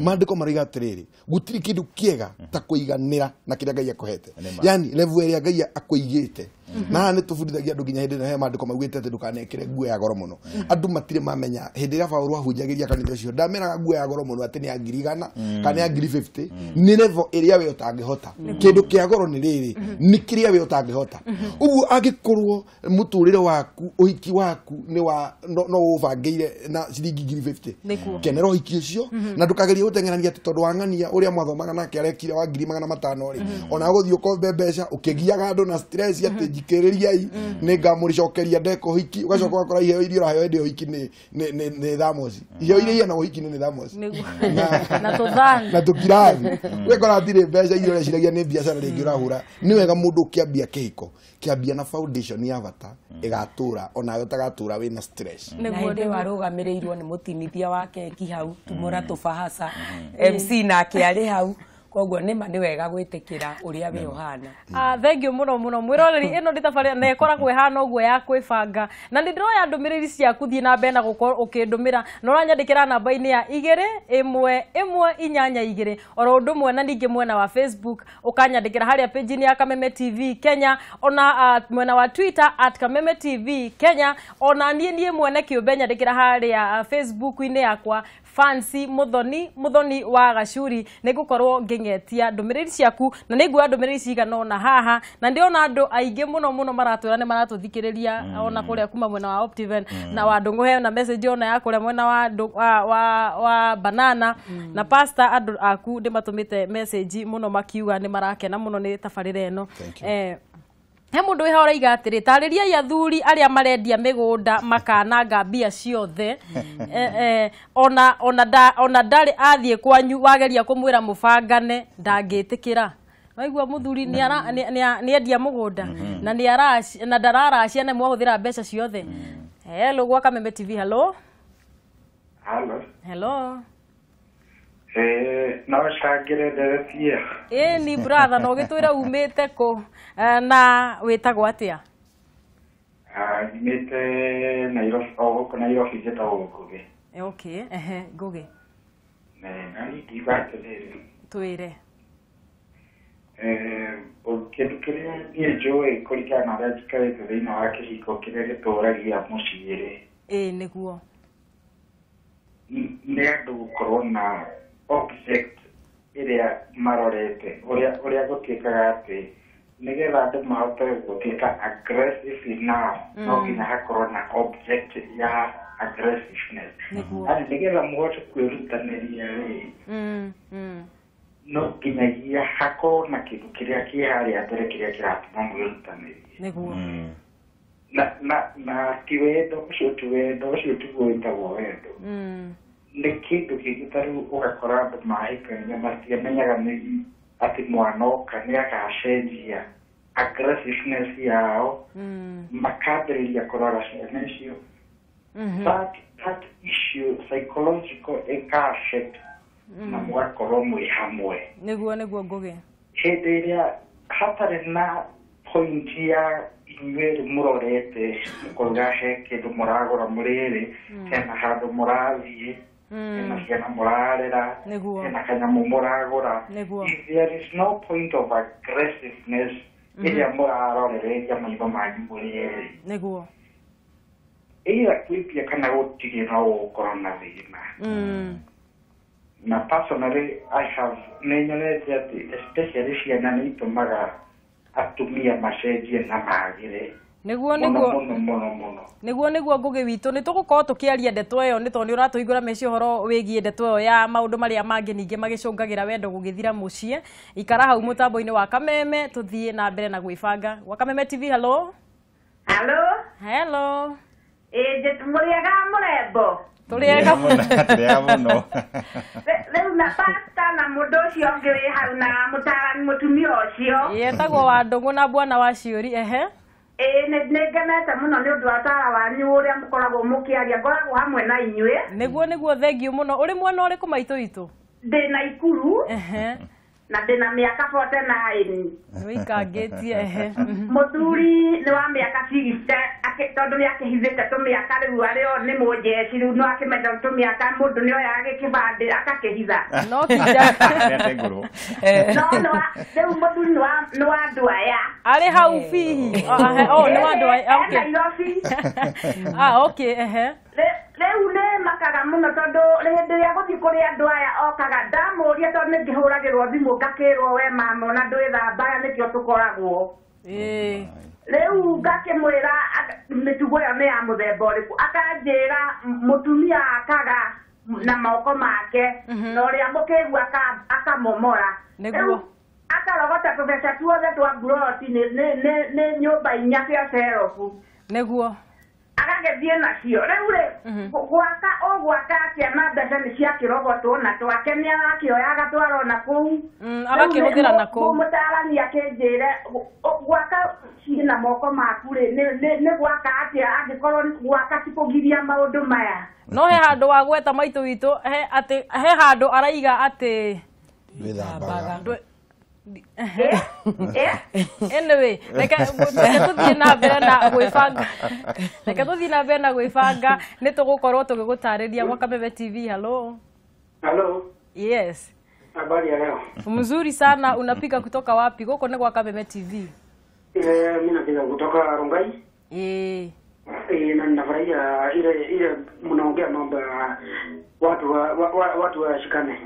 maandĩko maroiga atĩrĩrĩ, gũtirĩ kĩndũ kĩega ta kũiganĩra na kĩrĩa Ngai akũhete, yani level ĩrĩa Ngai akũigĩte. Na haha nĩ tũbundithagia andũ nginya hĩndĩ ĩno he maandĩko maugĩte atĩ ndũkanekĩre nguo ya goro mũno. Andũ matirĩ mamenya hĩndĩ ĩrĩa Paũlũ ahunjagĩria kanitha ũcio ndameraga nguo ya goro mũno atĩ nĩ ya 100,000 kana ya 50,000, nĩ level ĩrĩa we ũtangĩhota. Kĩndũ kĩa goro nĩ rĩrĩ, nĩ kĩrĩa we ũtangĩhota. Ũguo angĩkorwo mũtũrĩre waku, ũhiki waku nĩ wa no ũbangĩire na ciringi 50,000, kenera ũhiki ũcio na ndũkagerie gũteng'erania atĩ tondũ wang'ania ũrĩa mwathomaga nake arekire wa 500,000 rĩ, ona gũthiĩ ũkombe mbeca ũkĩgiaga andũ na stress atĩ njikĩrĩriai nĩ ngamũricokeria ndeka ũhiki, ũgacoka ũgakora iheo iria ũraheo hĩndĩ ya ũhiki nĩ thamoci, iheo iria iheanagwo ũhiki-inĩ nĩ thamoci na tũkirathi, ũgakora hatirĩ mbeca iria ũreciragia nĩ biacara rĩngĩ ũrahũra. Nĩ wega mũndũ ũkĩambia kĩhiko kĩambia na foundation ya bata ĩgatũra onawe ũtagatũra wĩna stress. Na hĩndĩ warũgamĩrĩirwo nĩ mũtinithia wa keki hau tumũra tũbahaca, MC nake arĩ hau, koguo nĩ nĩ wega gwĩtĩkĩra ũrĩa we ũhana. Thank you mũno mũno mwĩroreri, ĩno nĩ tabarĩra na ĩkoragwo ĩhana ũguo ya kwĩbanga, na nĩ ndĩroya ndũmĩrĩri ciaku, thiĩ na mbere na gũkorwo ũkĩndũmĩra na ũranyandĩkĩra namba-inĩ ya 2 1 1 8 2 oro ũndũ ũmwe, na ningĩ mwena wa Facebook ũkanyandĩkĩra harĩa page-inĩ ya Kameme TV Kenya, ona mwena wa Twitter @Kameme TV Kenya, ona niĩ mwene kĩũmbe nyandĩkĩra harĩa Facebook-inĩ yakwa Fancy Muthoni Muthoni wa Gacuri nĩ ngũkorwo ngĩng'etia ndũmĩrĩri ciaku na nĩ nguoya ndũmĩrĩri cigana ũna haha na ndĩrona andũ aingĩ mũno mũno maratwĩra nĩ maratũthikĩrĩria ona kũrĩa kuma mwena wa Optiven na wa Ndũng'ũ he na message ona ya kũrĩa mwena wa Banana na pastor andũ aku nĩ matũmĩte message mũno makiuga nĩ marakena mũno nĩ tabarĩra ĩno. He mũndũ wĩ haha ũraiga atĩrĩ tarĩriai athuri arĩa marendia mĩgũnda makananga mbia ciothe ona ndarĩ athiĩ kwanyu wageria kũmwĩra mũbangane ndangĩtĩkĩra. Waigua mũthuri nĩendia mũgũnda na ndararacia na mwahũthĩra mbeca ciothe. Hello gwa Kameme TV. Hello. Hello. Hello. No cangĩre nderetie. Ĩni brother no gĩtwĩre umĩte kũ na wĩtagwo atĩa? Nyumĩte Nairobi, o gũkũ Nairobi njĩtagwo Ngũgĩ. Okay, ehe, Ngũgĩ. Na niĩ ngiuga atĩrĩrĩ. Twĩre. Kĩndũ kĩrĩa niĩ njũĩ kũringana na ũrĩa njikarĩte thĩinĩ wa kĩhiko kĩrĩa gĩtũragia mũciĩ rĩ. Ĩĩ nĩguo. Nĩ andũ gũkorwo na object ĩrĩa marorete ũrĩa gũtuĩkaga atĩ nĩgetha andũ mahote gũtuĩka aggressive enough no nginya hakorwo na object ya aggressiveness. Yaani nĩgetha mũhote kwĩrutanĩria rĩ no nginyagia hakorwo na kĩndũ kĩrĩa kĩ harĩa mbere kĩrĩa kĩratũma mwĩrutanĩrie. Nĩguo. Na ti wendo ũcio ti wendo ũcio tiguo wĩtagwo wendo. Nĩ kĩndũ kĩngĩ ta rĩu ũgakora andũ mahikania matiamenyaga nĩ atĩ mwana oka nĩ agacenjia aggressiveness yao makambĩrĩria kũrora ciana icio. That issue psychological ĩka affect na mũgakorwo mwĩ hamwe. Nĩguo nĩguo Ngũgĩ. Hĩndĩ ĩrĩa hatarĩ na point ya inyuĩ mũrorete mũkauga he kĩndũ mũragũra mũrĩ erĩ, hena handũ mũrathiĩ, hena ciana mũrarera, hena kanyamũ mũragũra. If there is no point of aggressiveness ĩrĩa mũrarorereria maitho manyu mũrĩ erĩ. Nĩguo. Either kwĩmbia kana gũtirĩ no gũkorwo na thĩna. Na personally I have nĩ nyonete atĩ especially ciana nĩ itũmaga atumia macenjie na magĩre. Nĩguo nĩguo mũno mũno. Nĩguo nĩguo Ngũgĩ witũ nĩ tũgũkorwo tũkĩaria ndeto ĩyo nĩ tondũ nĩ ũratũhingũra meciria ũhoro wĩgiĩ ndeto ĩyo ya maũndũ marĩa mangĩ ningĩ magĩcũngagĩra wendo gũgĩthira mũciĩ. Ikara hau mũtambo-inĩ wa Kameme tũthiĩ na mbere na gwĩbanga. Gwa Kameme TV. Hello. Hello. Hello. Mũrĩega mũrembo. Tũrĩega mũno. Rĩu na pastor na mũndũ ũcio ũngĩ wĩ hau na mũtaarani mũtumia ũcio. Yetagwo wa Ndũng'ũ na bwana wa Ciũri. Ehe. Ĩĩ nĩ ngenete mũno nĩ ũndũ wa taara wanyu ũrĩa mũkoragwo mũkĩaria, ngoragwo hamwe na inyuĩ. Nĩguo nĩguo, thengiũ mũno. Ũrĩ mwena ũrĩkũ maitũ witũ? Ndĩ Naikuru. Ehe. Na ndĩna mĩaka 49. Nĩwĩikangĩtie. Ehe. Mũthuri nĩ wa mĩaka 60 tondũ nĩ akĩhithĩte tũmĩaka rĩu arĩ o nĩ mũnjeci rĩu no akĩmenya tũmĩaka mũndũ nĩ oyaga gĩkĩbandĩ agakĩhitha. No kinja. No rĩu mũthuri nĩ wa andũ aya. Arĩ hau bihi. Oh, nĩ wa andũ aya. Okay. Nairobi. Ah, okay, ehe. Rĩu nĩ makaga mũno tondũ hĩndĩ ĩrĩa gũthiĩ kũrĩ andũ aya okaga ndamũria tondũ nĩ ngĩhũragĩrwo thimũ ngakĩrwo we mama ona ndwĩthambaga nĩkĩo tũkoragwo. Rĩu ngakĩmwĩra mĩtugo ĩyo nĩ ya mũthemba ũrĩkũ, akanjĩra mũtumia akaga na moko make na ũrĩa mũkĩgu akamomora. Nĩguo. Akarogota tũbeca tuothe twa mburoti nĩ nyũmba inya cia cerobu. Nĩguo. Agagĩthiĩ nacio. Rĩu rĩ gwaka ũgwaka atĩa na mbeca nĩ ciakĩrogotwo na twake nĩ arakĩoya agatwara ona kũu. Agakĩhũthĩra na kũu. Mũtaarani akĩnjĩre gwaka ciĩ na moko maku rĩ nĩ gwaka atĩa angĩkorwo gwaka ti kũgiria maũndũ maya. No he handũ wa gweta maitũ witũ he handũ araiga atĩ ndwĩthambaga. Anyway, reke tũthiĩ na mbere na gwĩbanga. Reke tũthiĩ na mbere na gwĩbanga nĩ tũgũkorwo tũgĩgũtarĩria gwa Kameme TV. Hello. Hello. Yes. Habari ya leo? Mzuri sana. Unapiga kutoka wapi? Gũkũ nĩ gwa Kameme TV. Mimi napiga kutoka Rongai. Na nafurahia ile mnaongea mambo ya watu washikane.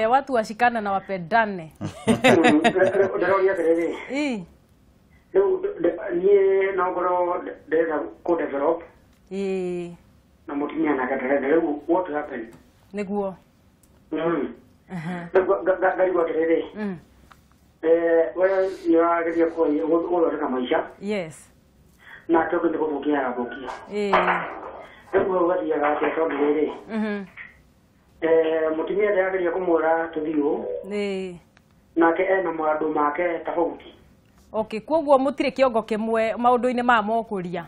Watu washikane na wapendane. Ndĩroria atĩrĩrĩ. Rĩu niĩ no ngorwo ndĩrenda kũ develop. Na mũtumia nake ndarenda, rĩu what happen? Nĩguo. Ngarigwo atĩrĩrĩ. We nĩ ũrageria gũthondeka maica. Yes. Nake ũngĩ nĩ gũthũkia arathũkia. Rĩu hau gathiaga atĩa tondũ rĩrĩ. Mũtumia ndĩrageria kũmwĩra tũthiĩ ũũ. Nake ena maũndũ make tofauti. Okay, koguo mũtirĩ kĩongo kĩmwe maũndũ-inĩ ma mokũria.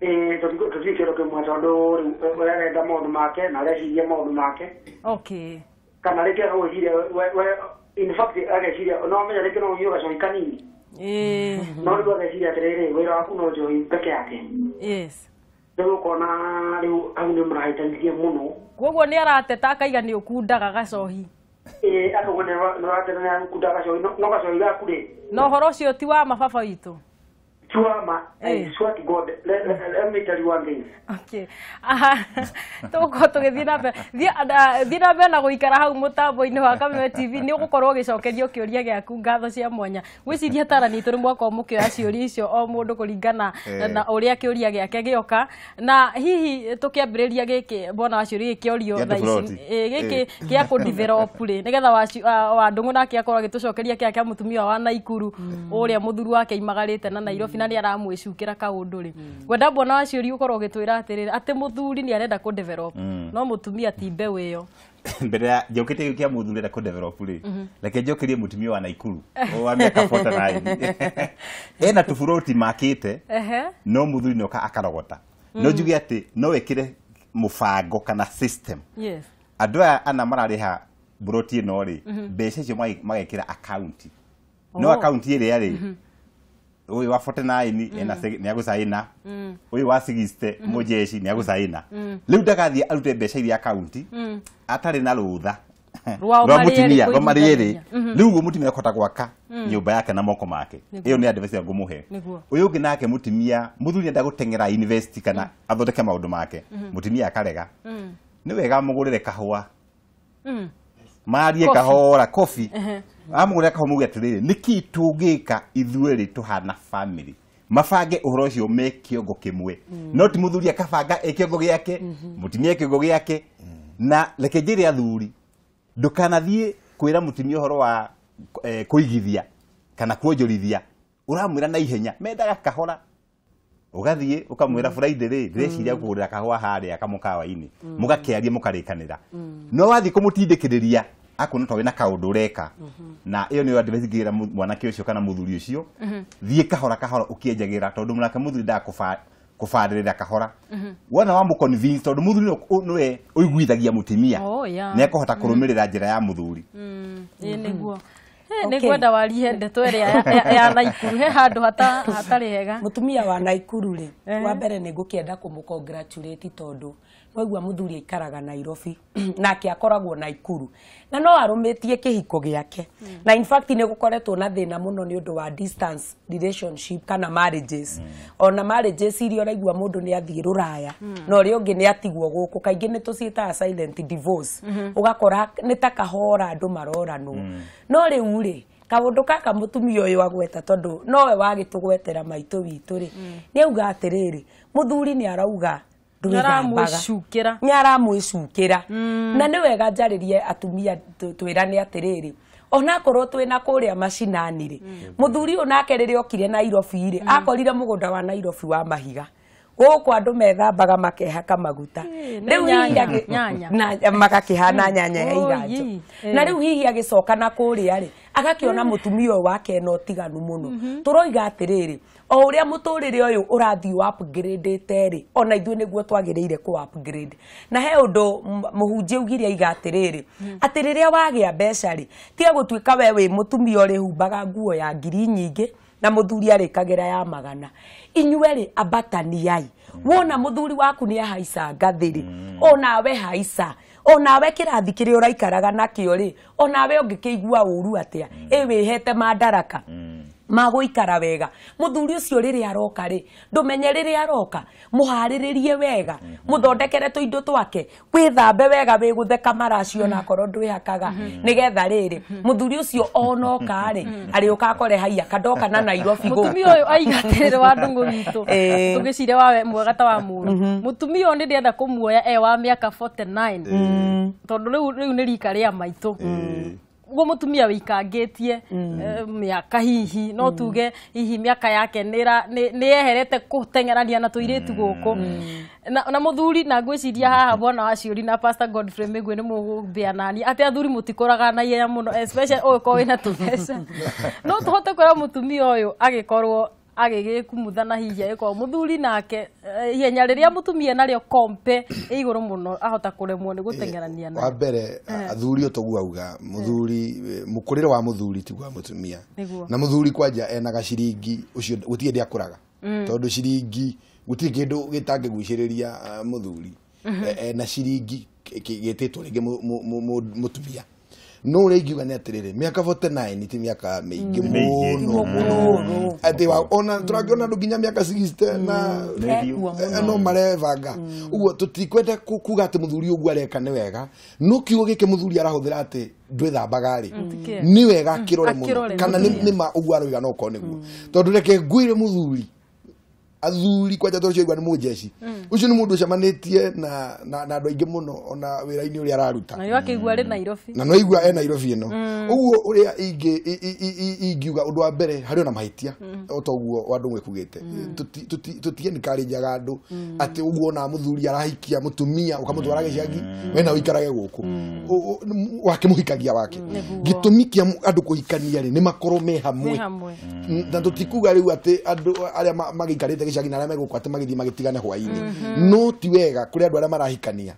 Tũtirĩ kĩongo kĩmwe tondũ rĩu we arenda maũndũ make na areciria maũndũ make. Okay. Kana rĩngĩ agwĩciria we in fact ageciria no amenya rĩngĩ no ũnyue gacohi kanini. No rĩu ageciria atĩrĩrĩ wĩra waku no njohi peke yake. Yes. Rĩu ũkona rĩu hau nĩ mũrahĩtanithia mũno. Koguo nĩ arateta akaiga nĩ ũkundaga gacohi. Akauga nĩ ũrateta nĩ akundaga gacohi no gacohi gaku rĩ. Na ũhoro ũcio ti wa ma baba witũ. Ti wa ma. I swear to God, let me tell you one thing. Okay. Tũgũkorwo tũgĩthiĩ na mbere. Thiĩ na mbere na gũikara hau mũtambo-inĩ wa Kameme TV nĩ ũgũkorwo ũgĩcokerio kĩũria gĩaku ngatho cia mwanya. Ngwĩciria atarani itũ nĩ mwakorwo mũkĩoya ciũria icio o mũndũ kũringana na ũrĩa kĩũria gĩake gĩoka. Na hihi tũkĩambĩrĩria gĩkĩ bwana wa ciũria gĩkĩorio thaa ici gĩkĩ gĩa kũ develop rĩ nĩgetha wa Ndũng'ũ nake akorwo agĩtũcokeria kĩrĩa kĩa mũtumia wa Naikuru ũrĩa mũthuri wake aimagarĩte na Nairobi na nĩ aramwĩcukĩra kaũndũ rĩ. Ngwenda bwana wa ciũria ũkorwo ũgĩtwĩra atĩrĩrĩ atĩ mũthuri nĩ arenda kũ develop no mũtumia ti mbeũ ĩyo. Mbere ya njũkĩte gĩkĩ kĩa mũthuri arenda kũ develop rĩ, reke njokerie mũtumia wa Naikuru wa mĩaka 49. Ena tũburoti makĩte no mũthuri nĩoka akarogota. No njuge atĩ no wĩkĩre mũbango kana system. Yes. Andũ aya ana mararĩha buroti ĩno rĩ, mbeca icio magekĩra account. No account ĩrĩa rĩ, ũyũ wa 49 ena nĩ agũcaina, ũyũ wa 60 mũjeshi nĩ agũcaina. Rĩu ndagathiĩ arute mbeca iria akaunti atarĩ na rũtha rwa mũtumia rwa marĩ erĩ. Rĩu ũguo mũtumia akũhota gwaka nyũmba yake na moko make. Ĩyo nĩ advice ĩrĩa ngũmũhe. Ũyũ ũngĩ nake mũtumia mũthuri enda gũteng'era university kana athondeke maũndũ make, mũtumia akarega. Nĩ wega amũgũrĩre kahũa, marie kahora coffee, amũgũrĩre kahũa muge atĩrĩrĩ nĩkĩ tũngĩka ithuerĩ tũhana family. Mabange ũhoro ũcio me kĩongo kĩmwe. No ti mũthuri akabanga e kĩongo gĩake, mũtumia kĩongo gĩake. Na reke njĩre athuri ndũkanathiĩ kwĩra mũtumia ũhoro wa kũigithia kana kuonjorithia, ũramwĩra na ihenya mendaga kahora. Ũgathiĩ ũkamwĩra Friday rĩ ndĩreciria kũgũrĩra kahũa harĩa kamũkawa-inĩ, mũgakĩaria mũkarĩkanĩra. No wathiĩ kũmũtindĩkĩrĩria akuona ta wĩna kaũndũ ũreka. Na ĩyo nĩyo advice ingĩra mwanake ũcio kana mũthuri ũcio, thiĩ kahora kahora ũkĩenjagĩra tondũ mwanake mũthuri ndaga kũbarĩrĩra kahora. Wona wa mũconvince tondũ mũthuri nĩwe ũiguithagia mũtumia, nĩ ekũhota kũrũmĩrĩra njĩra ya mũthuri. Nĩguo. Nĩngwenda warie ndeto ĩrĩa ya Naikuru he handũ hatarĩ hega. Mũtumia wa Naikuru rĩ, wa mbere nĩ ngũkĩenda kũmũ-congratulate tondũ waigua mũthuri aikaraga Nairobi nake akoragwo Naikuru na no arũmĩtie kĩhiko gĩake. Na in fact nĩ gũkoretwo na thĩna mũno nĩ ũndũ wa distance relationship kana marriages. Ona marriages iria ũraigua mũndũ nĩ athiĩ rũraya na ũrĩa ũngĩ nĩ atigwo gũkũ, kaingĩ nĩ tũciĩtaga silent divorce. Ũgakora nĩ ta kahora andũ maroranwo. No rĩu rĩ kaũndũ gaka mũtumia ũyũ agweta tondũ nowe wagĩtũgwetera maitũ witũ rĩ, nĩ auga atĩrĩrĩ mũthuri nĩ arauga nĩ aramwĩcukĩra. Na nĩ wega njarĩrie atumia twĩrane atĩrĩrĩ onakorwo twĩna kũrĩa macinani rĩ, mũthuri ũyũ nake rĩrĩa okire Nairobi rĩ, akorire mũgũnda wa Nairobi wa mahiga. Gũkũ andũ methambaga makehaka maguta rĩu hihi magakĩhana nyanya ya iganjo. Na rĩu hihi agĩcoka na kũrĩa rĩ, agakĩona mũtumia ũyũ wake ena ũtiganu mũno. Tũroiga atĩrĩrĩ o ũrĩa mũtũrĩre ũyũ ũrathiĩ upgrade-ĩte rĩ, ona ithuĩ nĩguo twagĩrĩire kũ upgrade. Na he ũndũ mũhunjia augire aiga atĩrĩrĩ atĩ rĩrĩa wagĩa mbeca rĩ, tiga gũtuĩka we wĩ mũtumia ũrĩhumbaga nguo ya ngiri nyingĩ na mũthuri arĩkagĩra ya magana. Inyuĩ rĩ ambataniai. Wona mũthuri waku nĩ ahaica ngathĩ rĩ, onawe haica, onawe kĩrathi kĩrĩa ũraikaraga nakĩo rĩ, onawe ũngĩkĩigua ũru atĩa, ĩ wĩhete mandaraka. Magũikara wega. Mũthuri ũcio rĩrĩa aroka rĩ, ndũmenye rĩrĩa aroka, mũharĩrĩrie wega, mũthondekere tũindo twake, wĩthambe wega wĩgũtheka maracio na akorwo ndwĩhakaga, nĩgetha rĩrĩ mũthuri ũcio onoka rĩ, arĩũka akore haiya kandoka na Nairobi gũkũ. Mũtumia ũyũ aiga atĩrĩrĩ wa ndũng'ũ witũ, tũgĩciria wawe mwega ta wa mũru. Mũtumia ũyũ nĩndĩrenda kũmuoya e wa mĩaka 49, tondũ rĩu nĩ rika rĩa maitũ. Uguo mutumia wikangĩtie mĩaka hihi no tuge hihi mĩaka yake nĩ yeherete kũteng'erania na tũirĩtu gũkũ na mũthuri na ngwĩciria haha bwana wa Ciũri na Pastor Godfrey Mĩgwi nĩ mũgũthĩa nani atĩ athuri mũtikũraga na ihenya mũno especially ũgĩkorwo wĩna tũbeca no tũhote kwĩra mũtumia ũyũ agĩkorwo agĩgĩkumutha na hihi agĩkorwo mũthuri nake ihenya rĩrĩa mũtumia narĩo kompe igũrũ mũno ahota kũremwo nĩ gũteng'erania nayo. Wa mbere athuri ũtoguo auga mũthuri mũkũrĩre wa mũthuri tiguo wa mũtumia na mũthuri kwanja ena gaciringi ũcio gũtirĩ hĩndĩ akũraga tondũ ciringi gũtirĩ kĩndũ gĩtangĩgucĩrĩria mũthuri ena ciringi gĩtĩtwo rĩngĩ mũtumia. No ũrĩa ingiuga nĩ atĩrĩrĩ mĩaka 49 ti mĩaka mĩingĩ mũno mũno atĩ ona tũrakĩona andũ nginya mĩaka 60 na no marebanga ũguo tũtikwenda kuga atĩ mũthuri ũguo areka nĩ wega no kiugo gĩkĩ mũthuri arahũthĩra atĩ ndwĩthambaga rĩ nĩ wega akĩrore mũno kana nĩ ma ũguo aroiga no korwo nĩguo tondũ reke ngwĩre mũthuri athuri kwanja tondũ ũcio aigua nĩ mũnjeci ũcio nĩ mũndũ ũcemanĩtie na andũ aingĩ mũno ona wĩra-inĩ ũrĩa araruta na akĩigua arĩ Nairobi na no aigua e Nairobi ĩno ũguo ũrĩa ingiuga ũndũ wa mbere harĩ ona mahĩtia o ta ũguo wa andũ mwĩkugĩte tũtiencourageaga andũ atĩ ũguo ona mũthuri arahikia mũtumia ũkamũtwara gĩcagi we na ũikarage gũkũ wakĩmũhikagia wake gĩtũmi kĩa andũ kũhikania rĩ nĩ makorwo me hamwe na tũtikuga rĩu atĩ andũ arĩa magĩikarĩte gĩcagi na arĩa megũkũ atĩ magĩthiĩ magĩtigane hwaĩ-inĩ no ti wega kũrĩ andũ arĩa marahikania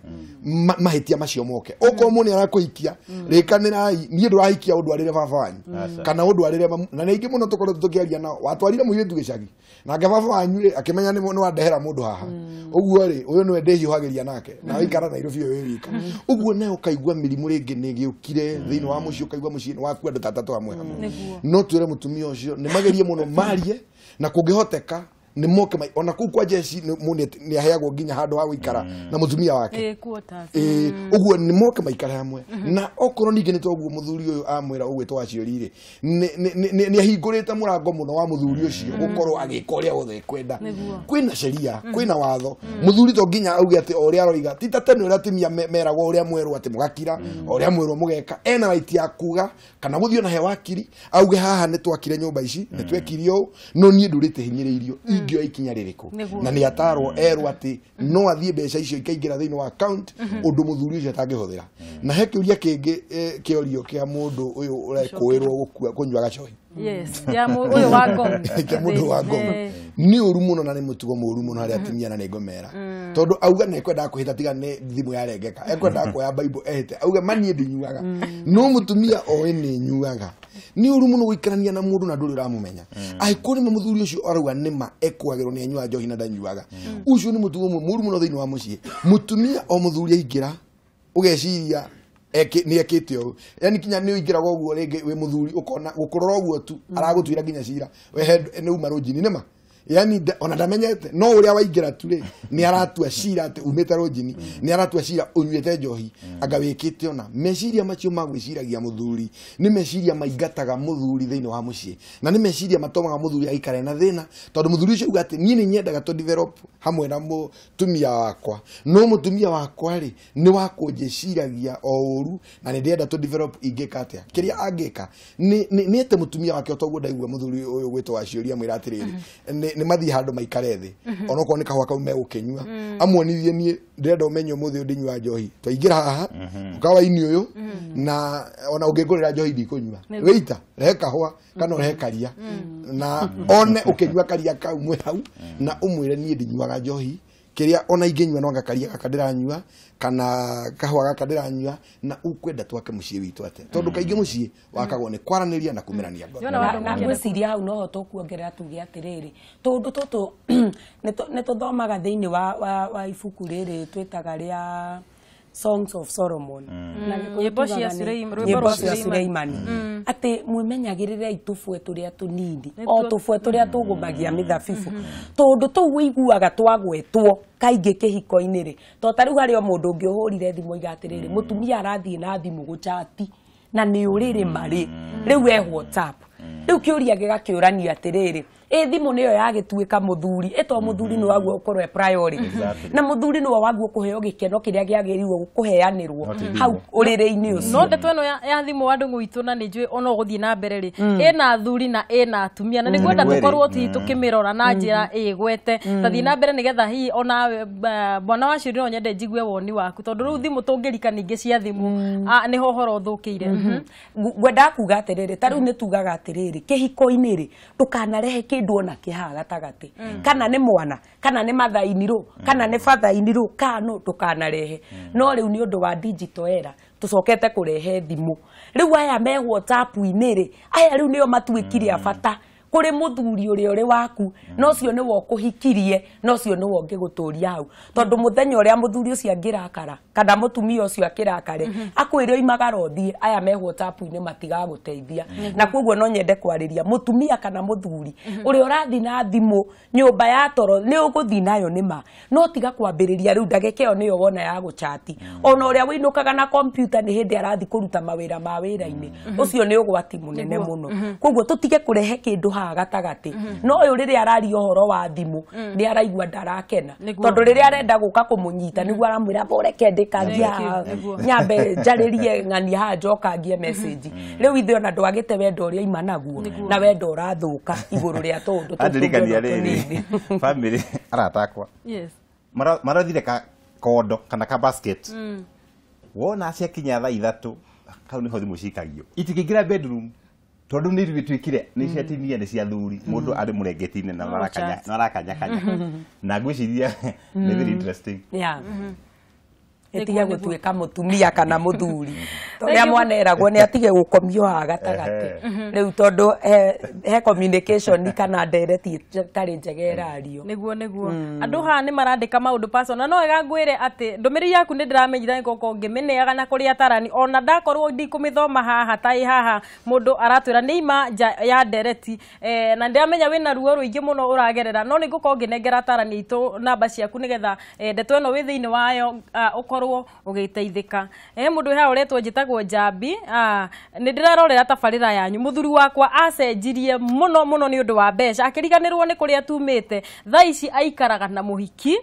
mahĩtia macio moke okorwo mũndũ nĩ arakũhikia rĩkanĩrai niĩ ndũrahikia ũndwarĩre baba wanyu kana ũndwarĩre na nĩ aingĩ mũno tũkoretwo tũkĩaria nao watwarire mũirĩtu gĩcagi nake baba wanyu rĩ akĩmenya nĩ wandehera mũndũ haha ũguo rĩ ũyũ nĩwe ndĩhiũhagĩria nake na waikara Nairobi ũyũ wĩ wika ũguo nawe ũkaigua mĩrimũ rĩngĩ nĩ ĩgĩũkire thĩinĩ wa mũciĩ ũkaigua mũciĩ waku andũ ta atatũ hamwe hamwe no twĩre mũtumia ũcio nĩ magerie mũno marie na kũngĩhoteka nĩ moke ona kũu kwa jeshi nĩ aheagwo nginya handũ ha gũikara na mũtumia wake ũguo nĩ moke maikare hamwe na okorwo ningĩ nĩ toguo mũthuri ũyũ amwĩra ũgwĩtwo wa Ciũri rĩ nĩ ahingũrĩte mũrango mũno wa mũthuri ũcio gũkorwo agĩka ũrĩa wothe ekwenda kwĩna sheria kwĩna watho mũthuri to nginya auge atĩ o ũrĩa aroiga ti ta tene ũrĩa atumia meragwo ũrĩa mwerwo atĩ mũgakira o ũrĩa mwerwo mũgeka ena right ya kuga kana gũthiĩ ona he wakiri auge haha nĩ twakire nyũmba ici nĩ twekire ũũ no niĩ ndũrĩte hinyĩrĩirio ingĩoya ikinya rĩrĩkũ na nĩ atarwo erwo atĩ no athiĩ mbeca icio ikaingĩra thĩinĩ wa account ũndũ mũthuri ũcio atangĩhũthĩra na he kĩũria kĩngĩ kĩorio kĩa mũndũ ũyũ ũrekũĩrwo kũnyua gacohi yes ya ũyũ wa ngong kĩa mũndũ wa ngong nĩ ũru mũno na nĩ mũtugo mũru mũno harĩ atumia na nĩ ngũmera tondũ auga nĩ ekwendaga kwĩhĩta tiga nĩ thimũ yarengeka ekwendaga kuoya Bible ehĩte auge ma niĩ ndinyuaga no mũtumia oĩ nĩ nyuaga nĩ ũru mũno gũikarania na mũndũ na ndũrĩ ũramũmenya angĩkorwo nĩma mũthuri ũcio arauga nĩma ekwagĩrwo nĩ anyuaga njohi na ndanyuaga ũcio nĩ mũtugo mũru mũno thĩinĩ wa mũciĩ mũtumia o mũthuri aingĩra ũgeciria nĩ ekĩte ũũ yani kinya nĩ ũingĩraga ũguo rĩngĩ wĩ mũthuri ũkona gũkũrora ũguo tu aragũtuĩra nginya cira we nĩ uma rũnjini nĩma yani ona ndamenyete no ũrĩa waingĩra tu rĩ nĩ aratua cira atĩ umĩte rũnjini nĩ aratua cira ũnyuĩte njohi anga wĩkĩte ona meciria macio ma gwĩciragia mũthuri nĩ meciria maingataga mũthuri thĩinĩ wa mũciĩ na nĩ meciria matũmaga mũthuri aikare na thĩna tondũ mũthuri ũcio auga atĩ niĩ nĩ nyendaga tũ develop hamwe na mũtumia wakwa no mũtumia wakwa rĩ nĩ wa kũnjĩciragia o ũru na nĩ ndĩrenda tũ develop ingĩka atĩa kĩrĩa angĩka nĩ ete mũtumia wake o toguo ndaigua mũthuri ũyũ gwĩtwo wa Ciũri amwĩra atĩrĩrĩ nĩ mathiĩ handũ maikare thĩ onokorwo nĩ kahũa kau megũkĩnyua amuonithie niĩ ndĩrenda ũmenye ũmũthĩ ũyũ ndinyua njohi twaingĩra haha mũkawa-inĩ ũyũ na ona ũngĩngũrĩra njohi ndikũnyua wĩita rehe kahũa kana ũrehe karia na one ũkĩnyua karia kau mwĩ hau na ũmwĩre niĩ ndinyuaga njohi kĩrĩa ona ingĩnyua no gakaria gaka ndĩranyua kana kahũa gaka ndĩranyua na ũkwenda twake mũciĩ witũ atĩa tondũ kaingĩ mũciĩ wakagwo nĩ kwaranĩria na kumĩrania ngoro na ngwĩciria hau noho tũkuongerera tuge atĩrĩrĩ tũndũ tũtũ nĩ tũthomaga thĩinĩ wa ibuku rĩrĩ twĩtaga rĩa Songs of Solomon na Nyĩmbo cia Rwĩmbo rwa Suleimani atĩ mwĩmenyagĩrĩrei tũbwe tũrĩa tũnini o tũbwe tũrĩa tũgũmagia mĩthabibũ tondũ tũu ũiguaga twagwetwo kaingĩ kĩhiko-inĩ rĩ to ta rĩu harĩ o mũndũ ũngĩ ũhũrire thimũ oiga atĩrĩrĩ mũtumia arathiĩ na thimũ gũchati na nĩ ũrĩrĩ marĩ rĩu e WhatsApp rĩu kĩũria gĩgakĩũranio atĩrĩrĩ ĩ thimũ nĩyo yagĩtuĩka mũthuri ĩto mũthuri nĩ waguo ũkorwo e priority na mũthuri nĩwe waguo kũheo gĩkeno kĩrĩa kĩagĩrĩirwo kũheanĩrwo hau ũrĩrĩ-inĩ ũcio no ndeto ĩno ya thimũ andũ gwitũ na nĩ njũĩ ona ũgũthiĩ na mbere rĩ ĩna athuri na ĩna atumia na nĩngwenda tũkorwo tũkĩmĩrora na njĩra ĩgwete tathiĩ na mbere nĩgetha hihi ona bwana wa Shuri no nyende njigue woni waku tondũ rĩu thimũ tũngĩrika ningĩ cia thimũ nĩho ũhoro ũthũkĩire ngwendaga kuga atĩrĩrĩ ta rĩu nĩ tugaga atĩrĩrĩ kĩhiko-inĩ rĩ ndũkanarehe kĩndũ ona kĩhaha gatagatĩ kana nĩ mwana kana nĩ mathainirũ kana nĩ bathainirũ kano ndũkanarehe no rĩu nĩ ũndũ wa digital era tũcokete kũrehe thimũ rĩu aya me WhatsApp-inĩ rĩ aya rĩu nĩo matuĩkire a bata kũrĩ mũthuri ũrĩa ũrĩ waku no ũcio nĩwe ũkũhikirie no ũcio nĩwe ũngĩgũtũria hau tondũ mũthenya ũrĩa mũthuri ũcio angĩrakara kana mũtumia ũcio akĩrakare akwĩre oimagara ũthiĩ aya me WhatsApp-inĩ matigagũteithia na koguo no nyende kwarĩria mũtumia kana mũthuri ũrĩa ũrathiĩ na thimũ nyũmba ya toro nĩ ũgũthiĩ nayo nĩma no tiga kwambĩrĩria rĩu ndagĩka ĩyo nĩyo wona ya gũchati ona ũrĩa wĩinũkaga na kompiuta nĩ hĩndĩ arathiĩ kũruta mawĩra ma wĩra-inĩ ũcio nĩ ũgwati mũnene mũno koguo tũtige kũrehe kĩndũ haha gatagatĩ no ũyũ rĩrĩa araria ũhoro wa thimũ nĩ araigua ndarakena tondũ rĩrĩa arenda gũka kũmũnyita nĩguo aramwĩra boreke ndĩkangia nyambe njarĩrie ng'ania haha njokangie message rĩu ithuĩ ona ndwagĩte wendo ũrĩa ima naguo na wendo ũrathũka igũrũ rĩa tũũndũ tũtũ tũnini family aratakwa marathire ka kondo kana ka basket wona ciakinya thaa ithatũ kau nĩho thimũ cikagio itingĩingĩra bedroom tondu ni rwituikire ni cia timia ni cia thuri mundu ari murengeti-inĩ na marakanya na marakanya kanya na ngwiciria ni very interesting ĩtige gũtuĩka mũtumia kana mũthuri ũrĩa mwana eragwo nĩ atige gũkomio haha gatagatĩ rĩu tondũ he communication kana ndereti ĩtarĩ njega ĩrario nĩguo nĩguo andũ haha nĩ marandĩka maũndũ personal no wega ngwĩre atĩ ndũmĩrĩri yaku nĩ ndĩramĩnyita nĩngũkorwo ngĩmĩneaga na kũrĩ atarani ona ndakorwo ndikũmĩthoma haha ta ĩ haha mũndũ aratwĩra nĩ ima nja ya ndereti na ndĩramenya wĩna ruo rũingĩ mũno ũragerera no nĩngũkorwo ngĩnengera atarani aitũ namba ciaku nĩgetha ndeto ĩno wĩ thĩinĩ wayo ũkorwo ũgĩteithĩka mũndũ haha ũretwo njĩtagwo Njambi nĩ ndĩrarorera tabarĩra yanyu mũthuri wakwa acenjirie mũno mũno nĩ ũndũ wa mbeca akĩriganĩrwo nĩ kũrĩa tumĩte thaa ici aikaraga na mũhiki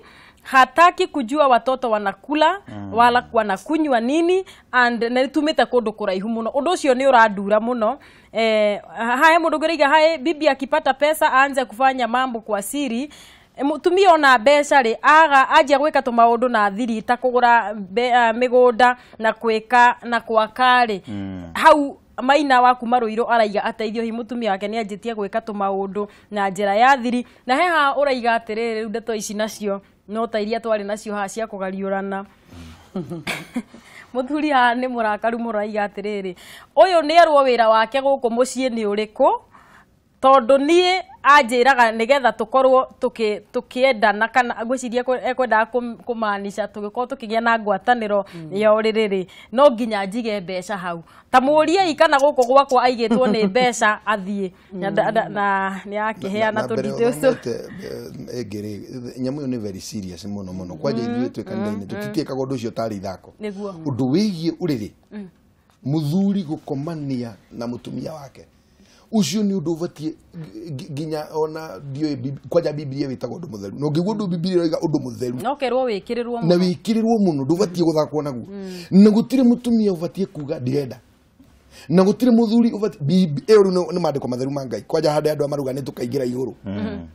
hataki kujua watoto wanakula wala wanakunywa nini and nĩ tumĩte kũndũ kũraihu mũno ũndũ ũcio nĩ ũrandura mũno haya mũndũ ũngĩ hae bibi akipata pesa aanze kufanya mambo kwa siri mutumia ona mbeca rĩ aga anjia gwĩka tũmaũndũ na thiri ta kũgũra mĩgũnda na kwĩka na gwaka rĩ hau maina wa kuma Rũirũ araiga ateithio hi mutumia wake nĩ anjĩtie gwĩka tũmaũndũ na njĩra ya thiri na he haha ũraiga atĩrĩrĩ rĩu ndeto ici nacio no ta iria twarĩ nacio haha cia kũgariũrana mũthuri haha nĩ mũrakaru mũraiga atĩrĩrĩ ũyũ nĩ erwo wĩra wake gũkũ mũciĩ nĩ ũrĩkũ tondũ niĩ anjĩraga nĩgetha tũkorwo tũkĩendana kana ngwĩciria ekwendaga kũmaanisha tũgĩkorwo tũkĩgĩa na ngwatanĩro ya ũrĩrĩ rĩ no nginya njige mbeca hau ta mũũriei kana gũkũ gwakwa aigĩtwo nĩ mbeca athiĩ na nĩ akĩheana tũ details ĩngĩ rĩ nyamũ ĩyo nĩ very serious mũno mũno kwanja ithuĩ twĩ kanitha-inĩ tũtitiĩkaga ũndũ ũcio tarĩ ithako ũndũ wĩgiĩ ũrĩrĩ mũthuri gũkomania na mũtumia wake ucio ni undu ubatie nginya ona ndiũĩ kwanja Biblia wĩtagwo ũndũ mũtheru na ũngĩigua ũndũ Biblia ĩroiga ũndũ mũtheru no kerwo wĩkĩrĩrwo na wĩkĩrĩrwo mũno ndũbatie gũthakwo naguo na gũtirĩ mũtumia ũbatie kuga ndirenda na gũtirĩ mũthuri ũbatie ĩyo rĩu nĩ maandĩko matheru ma Ngai kwanja handũ andũ maruga nĩ tũkaingĩra igũrũ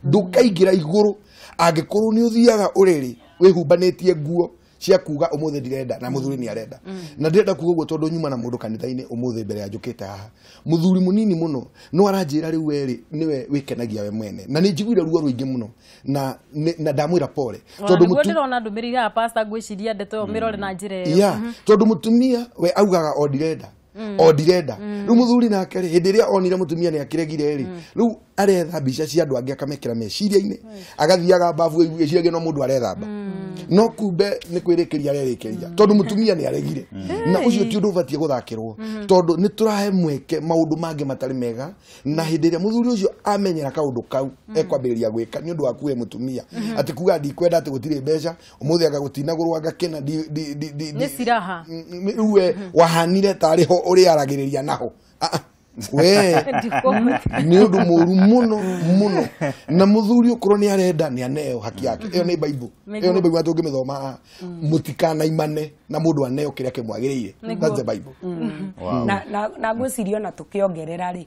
ndũkaingĩra igũrũ angĩkorwo nĩ ũthiaga ũrĩrĩ wĩhumbanĩtie nguo cia kuga umuthi ndirenda na muthuri ni arenda na ndirenda kuga uguo tondu nyuma na mundu kanitha-ini umuthi mbere ya njukite haha muthuri munini muno no aranjira riu weri niwe wikenagia we mwene na ni njiguire ruo ruingi muno na ndamwira pole tondu mutu ndirona ndumirire ya pastor ngwiciria ndeto yo mirore na njira iyo yeah tondu mutumia we augaga o ndirenda o ndirenda riu muthuri nake ri hindi iria onire mutumia ni akiregire ri riu aretha mbica cia andu angi akamekira meciria-ini agathiaga babu eciragia no mundu arethamba No kumbe nĩ kwĩrĩkĩria arerĩkĩria tondũ mũtumia nĩ aregire. Na ũcio ti ũndũ ũbatiĩ gũthakĩrwo tondũ nĩ tũrahe mweke maũndũ mangĩ matarĩ mega, na hĩndĩ ĩrĩa mũthuri ũcio amenyera kaũndũ kau ekwambĩrĩria gwĩka nĩ ũndũ wa kuhe mũtumia atĩ kuga ndikwenda atĩ gũtirĩ mbeca ũmũthĩ anga gũtinagũrwo anga kĩna nĩ siraha rĩu we wahanire tarĩ ho ũrĩa aragĩrĩria naho. We nĩ ũndũ mũru mũno mũno, na mũthuri ũkorwo nĩ arenda nĩ aneo haki yake. Ĩyo nĩ Bible, ĩyo nĩ Bible tũngĩmĩthoma haha. Mũtikanaimane na mũndũ aneo kĩrĩa kĩmwagĩrĩire. That's the Bible. Na ngwĩciria ona tũkĩongerera rĩ,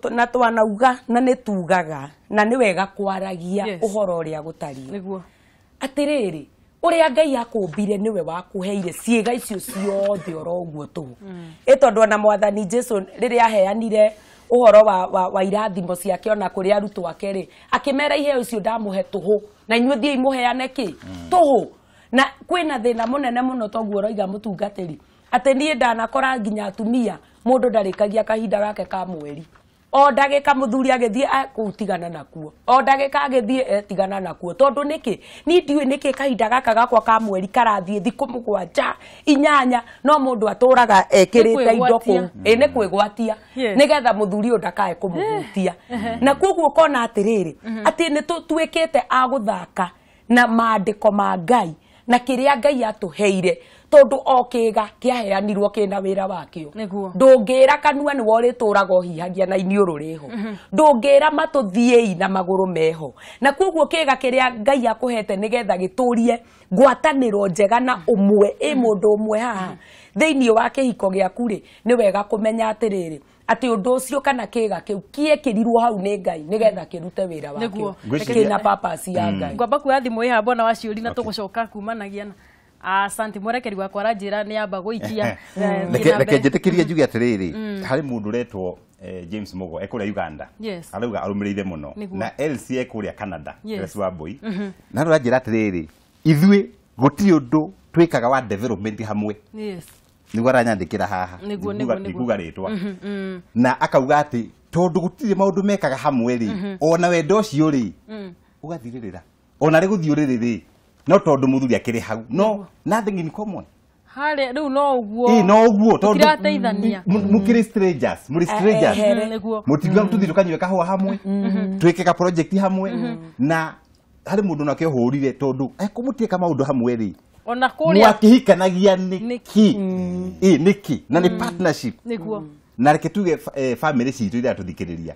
na twanauga na nĩ tugaga na nĩ wega kwaragia ũhoro ũrĩa gũtariĩ. Atĩrĩrĩ, ũrĩa Ngai akũmbire nĩwe wakũheire ciĩga icio ciothe oro ũguo tũhũ. Ĩ tondũ ona Mwathani Jesu rĩrĩa aheanire ũhoro wa irathimo ciake ona kũrĩ arutwo ake rĩ, akĩmera iheo icio ndamũhe tũhũ na inyuĩ thiĩi mũheane kĩ tũhũ. Na kwĩna thĩna mũnene mũno toguo ũroiga mũtungatĩri atĩ niĩ ndanakora nginya atumia mũndũ ndarĩkagia kahinda gake ka mweri, o ndagĩka mũthuri agĩthiĩ kũu tigana nakuo, o ndagĩka agĩthiĩ tigana nakuo. Tondũ nĩkĩ niĩ ndiũĩ nĩkĩ kahinda gaka gakwa ka mweri karathiĩ thikũ 7 8, no mũndũ atũraga ekĩrĩte indo kũu. Ĩ nĩ kwĩgwatia nĩgetha mũthuri ũyũ ndakae kũmũhutia. Na koguo ũkona atĩrĩrĩ, atĩ nĩ tũtuĩkĩte a gũthaka na maandĩko ma Ngai na kĩrĩa Ngai atũheire, tondũ o kĩga kĩaheanirwo kĩna wĩra wakĩo. Ndũngĩra kanua nĩwe ũrĩtũraga ũhihagia na iniũrũ rĩho, ndũngĩra matũ thiĩi na magũrũ meho. Na koguo kĩga kĩrĩa Ngai akũhete nĩgetha gĩtũrie ngwatanĩro njega na ũmwe, ĩ mũndũ ũmwe haha thĩinĩ wa kĩhiko gĩaku rĩ, nĩ wega kũmenya atĩrĩrĩ atĩ ũndũ ũcio kana kĩga kĩu kĩekĩrirwo hau nĩ Ngai nĩgetha kĩrute wĩra wakĩo kĩna purpose ya Ngai. Ngwamba kuoya thimũ ĩ haha bwana wa ciũri na tũgũcoka kumanagia na asante mwerekeri wakwa aranjĩra nĩ amba gũikia. Reke njĩtĩkĩrie njuge atĩrĩrĩ, harĩ mũndũ ũretwo James Mugo ekũrĩa Uganda, arauga arũmĩrĩire mũno, na Elsie ekũrĩa Canada, Elsie Wambui, na aranjĩra atĩrĩrĩ, ithuĩ gũtirĩ ũndũ twĩkaga wa development hamwe. Nĩguo aranyandĩkĩra haha ndikuga rĩtwa, na akauga atĩ tondũ gũtirĩ maũndũ mekaga hamwe rĩ, ona wendo ũcio rĩ ũgathirĩrĩra, ona rĩ gũthiĩ ũrĩrĩ rĩ, no tondũ mũthuri akĩrĩ hau, no nothing in common. Harĩa rĩu no ũguo, no ũguo tondũ tũtirateithania, mũkĩrĩ strangers, mũrĩ strangers, mũtingiuga tũthiĩ tũkanyue kahũa hamwe, twĩke ka project hamwe. Na harĩ mũndũ nake ũhũrire tondũ ekũmũtiĩka maũndũ hamwe rĩ, ona kũrĩa mwakĩhikanagia nĩkĩ? Ĩ nĩkĩ? Na nĩ partnership. Nĩguo. Na reke tuge family citũ iria tũthikĩrĩria,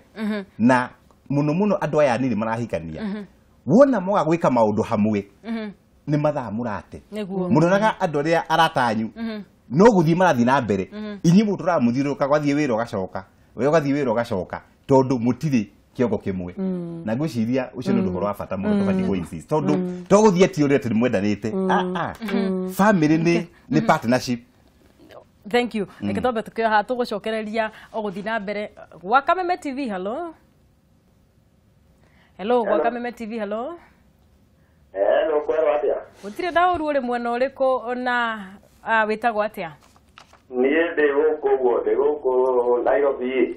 na mũno mũno andũ aya anini marahikania, wona mwaga gwĩka maũndũ hamwe nĩ mathaa mũrate. Mũroraga andũ arĩa aratanyu no gũthiĩ marathiĩ na mbere, inyuĩ mũtũraga mũthiũrũrũka, gwathiĩ wĩra ũgacoka, we ũgathiĩ wĩra ũgacoka, tondũ mũtirĩ kĩongo kĩmwe. Na ngwĩciria ũcio nĩ ũndũ ũhoro wa bata mũno tũbatiĩ kũ insist, tondũ to gũthiĩ atĩ ũrĩa atĩ nĩmwendanĩte. Family nĩ partnership. Thank you. Reke twambe tũkĩoya haha tũgũcokereria o gũthiĩ na mbere gwa Kameme TV. Hello. Hello, gwa Kameme TV. Hello. Hello, kwero atĩa? Gũtirĩ na ũru, ũrĩ mwena ũrĩkũ na wĩtagwo atĩa? Niĩ ndĩ gũkũ ũguo, ndĩ gũkũ Nairobi.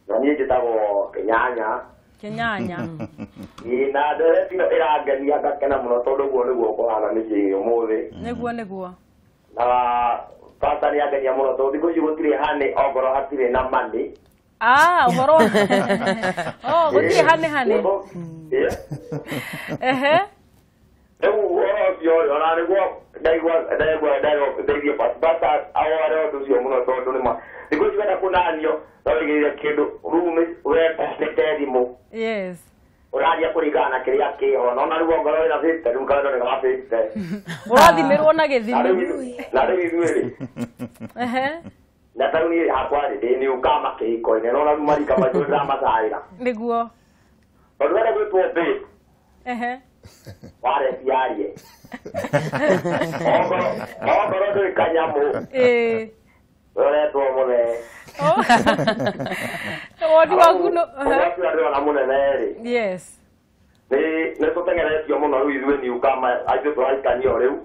Na niĩ njĩtagwo Kĩnyanya. Kĩnyanya. Ĩ na ndereti ĩno ĩrangenia ngakena mũno tondũ ũguo nĩguo kũhana mĩciĩ ũmũthĩ. Nĩguo nĩguo. Na bata nĩ angenia mũno tondũ thikũ ici gũtirĩ honey ongorwo hatirĩ na money. Ũhoro. Oh, gũtirĩ honey honey. Ehe. Rĩu ũhoro ũcio ona nĩguo ndaigua ndeithie bata aware ũndũ ũcio mũno tondũ nĩma thikũ ici wenda kũnanio no wĩigĩrĩre kĩndũ rĩu wetete thimũ. Yes. Ũraria kũringana na kĩrĩa kĩho, no na rĩu ongorwo wĩna 50 rĩu kaũndũ nĩ ga 50. Ũrathimĩrwo na gĩthimi. Na rĩu ithuĩ rĩ. Ehe. Na tarĩu niĩ hakwa rĩ ndĩ nĩ ũkama kĩhiko-inĩ, no na rĩu marika maitũ nĩndĩramacaĩra. Nĩguo. Tondũ wenda gwĩtwo babe. Ehe. Waretia arie. Ongorwo ndũrĩ kanyamũ. Ĩĩ. Ũretwo mũthee. Woni waku no. Ũcio ndĩrona mũnene rĩ. Yes. Nĩ tũteng'eretio mũno rĩu ithuĩ nĩ ũkama ithuĩ tũrahikania o rĩu.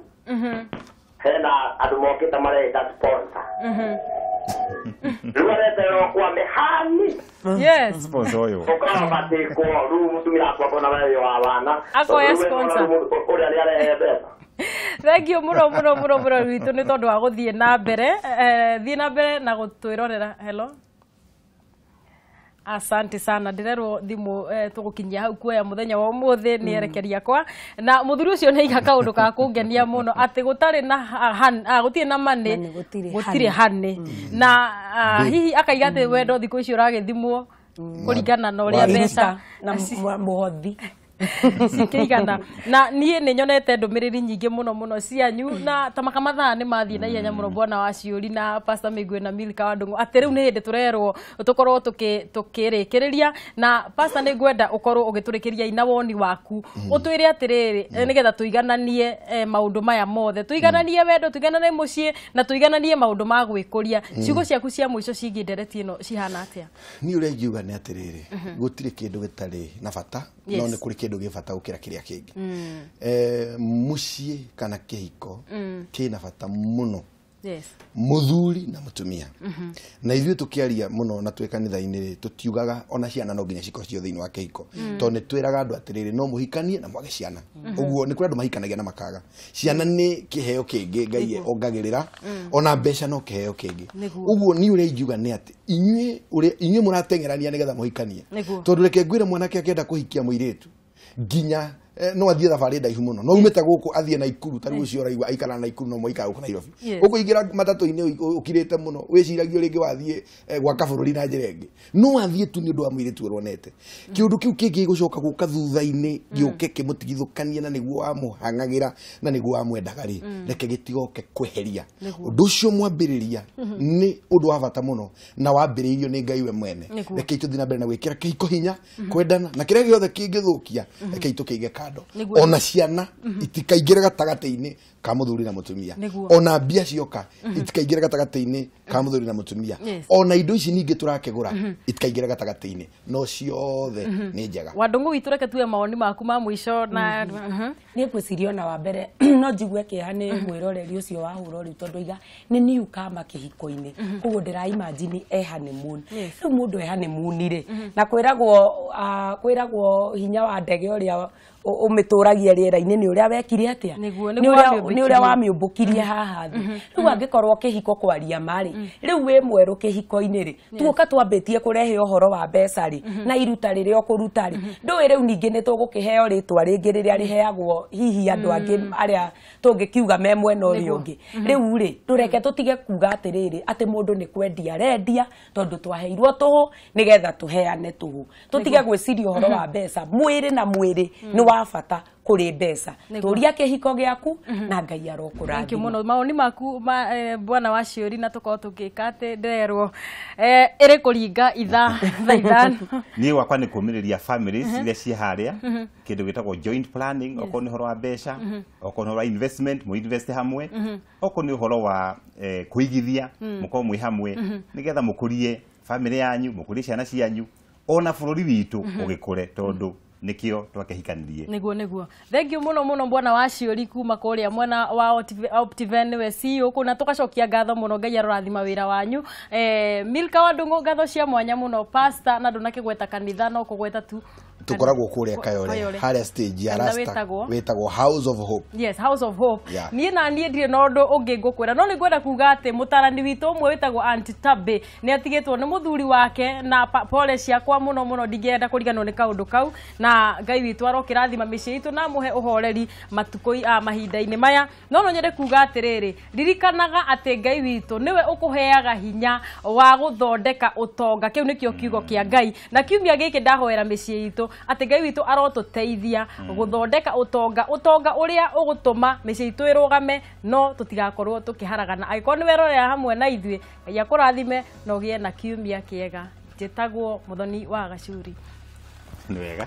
Hena andũ mokĩte mareita sponsor. Rĩu areterwo kwame hani. Yes. Sponsor ũyũ. Ũkarabatĩkwo rĩu mũtumia wakwa akona we wa wana. Akoya sponsor. Ũrĩa nĩ arehe mbeca. Thank you muno muno muno muno witũ nĩ tondũ wa gũthiĩ na mbere. Thiĩ na mbere na gũtwĩrorera. Hello. Asante sana ndirerwo thimu tugukinyia hau kuoya muthenya wa umuthi ni erekeria kwa na muthuri ucio ni aiga kaundu ka kungenia muno ati gutari na gutire na mane gutire hane na hihi akaiga ati wendo thiku icio uragithimwo kuringana na uria mbeca na muhothi cikĩigana na niĩ nĩ nyonete ndũmĩrĩri nyingĩ mũno mũno cianyu na ta maka mathaa nĩ mathiĩ na ihenya mũno bwana wa Ciũri na Pastor Mĩgwe na Milka wa Ndũng'ũ atĩ rĩu nĩ hĩndĩ tũrerwo tũkorwo tũkĩrĩkĩrĩria na Pastor nĩ ngwenda ũkorwo ũgĩtũrĩkĩria ina woni waku ũtwĩre atĩrĩrĩ nĩgetha tũigananie maũndũ maya mothe tũigananie wendo tũigananie mũciĩ na tũigananie maũndũ ma gwĩkũria ciugo ciaku cia mũico ciĩgiĩ ndereti ĩno cihana atĩa? Niĩ ũrĩa ingiuga nĩ atĩrĩrĩ gũtirĩ kĩndũ gĩtarĩ na bata no nĩ kũrĩ kĩndũ gĩ bata gũkĩra kĩrĩa kĩngĩ. Mũciĩ kana kĩhiko kĩna bata mũno. Yes. Mũthuri na mũtumia. Na ithuĩ tũkĩaria mũno na twĩ kanitha-inĩ rĩ tũtiugaga ona ciana no nginya cikorwo cio thĩinĩ wa kĩhiko tondũ nĩ twĩraga andũ atĩrĩrĩ no mũhikanie na mwage ciana. Ũguo nĩ kũrĩ andũ mahikanagia na makaga. Ciana nĩ kĩheo kĩngĩ Ngai ongagĩrĩra ona mbeca no kĩheo kĩngĩ. Ũguo niĩ ũrĩa ingiuga nĩ atĩ inyuĩ mũrateng'erania nĩgetha mũhikanie. Tondũ reke ngwĩre mwanake akĩenda kũhikia mũirĩtu nginya no athiĩ thabarĩ ndaihu mũno no umĩte gũkũ athiĩ Naikuru ta rĩu ũcio ũraigua aikara Naikuru no mũikara gũkũ Nairobi ũkũingĩra matatũ-inĩ ũkirĩte mũno wĩciragia rĩngĩ wathiĩ gwaka bũrũri na njĩra ĩngĩ no athiĩ tu nĩ ũndũ wa mũirĩtu ũronete kĩũndũ kĩu kĩngĩ gĩgũcoka gũka thutha-inĩ gĩũke kĩmũtigithũkanie na nĩguo wamũhang'agĩra na nĩguo wamwendaga rĩ reke gĩtigoke kweheria ũndũ ũcio mwambĩrĩria nĩ ũndũ wa bata mũno na wambĩrĩirio nĩ Ngai we mwene reke tũthiĩ na mbere na gwĩkĩra kĩhiko hinya kwendana na kĩrĩa gĩothe kĩngĩthũkia reke tũkĩige kando ona ciana itikaingĩre gatagatĩ-inĩ ka mũthuri na mũtumia ona mbia cioka itikaingĩre gatagatĩ-inĩ ka mũthuri na mũtumia ona indo ici ningĩ tũrakĩgũra itikaingĩre gatagatĩ-inĩ no ciothe nĩ njega. Wandũng'ũ witũ reke tuwe mawoni maku ma mũico na niĩ ngwĩciria ona wa mbere no njigue kĩeha nĩ mwĩroreri ũcio wa hũra rĩu tondũ iga nĩ newcomer kĩhiko-inĩ koguo ndĩra imagine e honeymoon rĩu mũndũ e honeymoon rĩ na kwĩragwo hinya wa ndege ũrĩa ũmĩtũragia rĩera-inĩ nĩ ũrĩa wekire atĩa nĩ ũrĩa wamĩũmbũkirie haha thĩ rĩu angĩkorwo kĩhiko kwaria marĩ rĩu wĩ mwerũ kĩhiko-inĩ rĩ tuoka twambĩtie kũrehe ũhoro wa mbeca rĩ na iruta rĩrĩa ũkũruta rĩ ndũĩ rĩu ningĩ nĩ tũgũkĩheo rĩtwa rĩngĩ rĩrĩa rĩheagwo hihi andũ angĩ arĩa tũngĩkiuga me mwena ũrĩa ũngĩ rĩu rĩ tũreke tũtige kuga atĩrĩrĩ atĩ mũndũ nĩ kwendia arendia tondũ twaheirwo tũhũ nĩgetha tũheane tũhũ tũtige gwĩciria ũhoro wa mbeca mwĩrĩ na mwĩrĩ nĩ wa bata kũrĩ mbeca tũria kĩhiko gĩaku na Ngai arokũrathima. Thank you mũno mawoni maku bwana wa Ciũri na tũkorwo tũgĩka atĩ ndĩrerwo ĩrĩ kũringa ithaa thaa ithano. Niĩ gwakwa nĩ kũmĩrĩria families iria ciĩ harĩa kĩndũ gĩtagwo joint planning okorwo nĩ ũhoro wa mbeca okorwo nĩ ũhoro wa investment mũ invest hamwe okorwo nĩ ũhoro wa kũigithia mũkorwo mwĩ hamwe nĩgetha mũkũrie family yanyu mũkũrie ciana cianyu ona bũrũri witũ ũgĩkũre tondũ nikio twakĩhikanirie. Niguo niguo. Thank you muno muno bwana wa Ciũri kuma kũrĩa mwena wa Optiven niwe CEO kuna tugacokia ngatho muno Ngai arorathima wĩra wanyu. Milka wa Ndũng'ũ ngatho cia mwanya muno pastor na ndunakĩgweta kanitha no kũgweta tu tukoragwo kuria Kayore haria stage ya Rasta wetagwo House of Hope. Yes, House of Hope. Niĩ na niĩ ndirĩ na ũndũ ũngĩ ngũkwĩra no nĩ ngwenda kuga atĩ mũtarani witũ ũmwe wĩtagwo Aunty Tabe nĩ atigĩtwo nĩ mũthuri wake na pole ciakwa mũno mũno ndingĩenda kũriganĩrwo nĩ kaũndũ kau na Ngai witũ arokĩrathima mĩciĩ itũ na mũhe ũhoreri matukũ mahinda-inĩ maya no no nyende kuga atĩrĩrĩ ririkanaga atĩ Ngai witũ nĩwe ũkũheaga hinya wa gũthondeka ũtonga kĩu nĩkĩo kiugo kĩa Ngai na kiumia gĩkĩ ndahoera mĩciĩ itũ atĩ Ngai witũ arotũteithia gũthondeka ũtonga ũtonga ũrĩa ũgũtũma mĩciĩ itũ ĩrũgame no tũtigakorwo tũkĩharagana angĩkorwo nĩ werorera hamwe na ithuĩ Ngai akũrathime na ũgĩe na kiumia kĩega. Njĩtagwo Mũthoni wa Gacuri. Nĩ wega.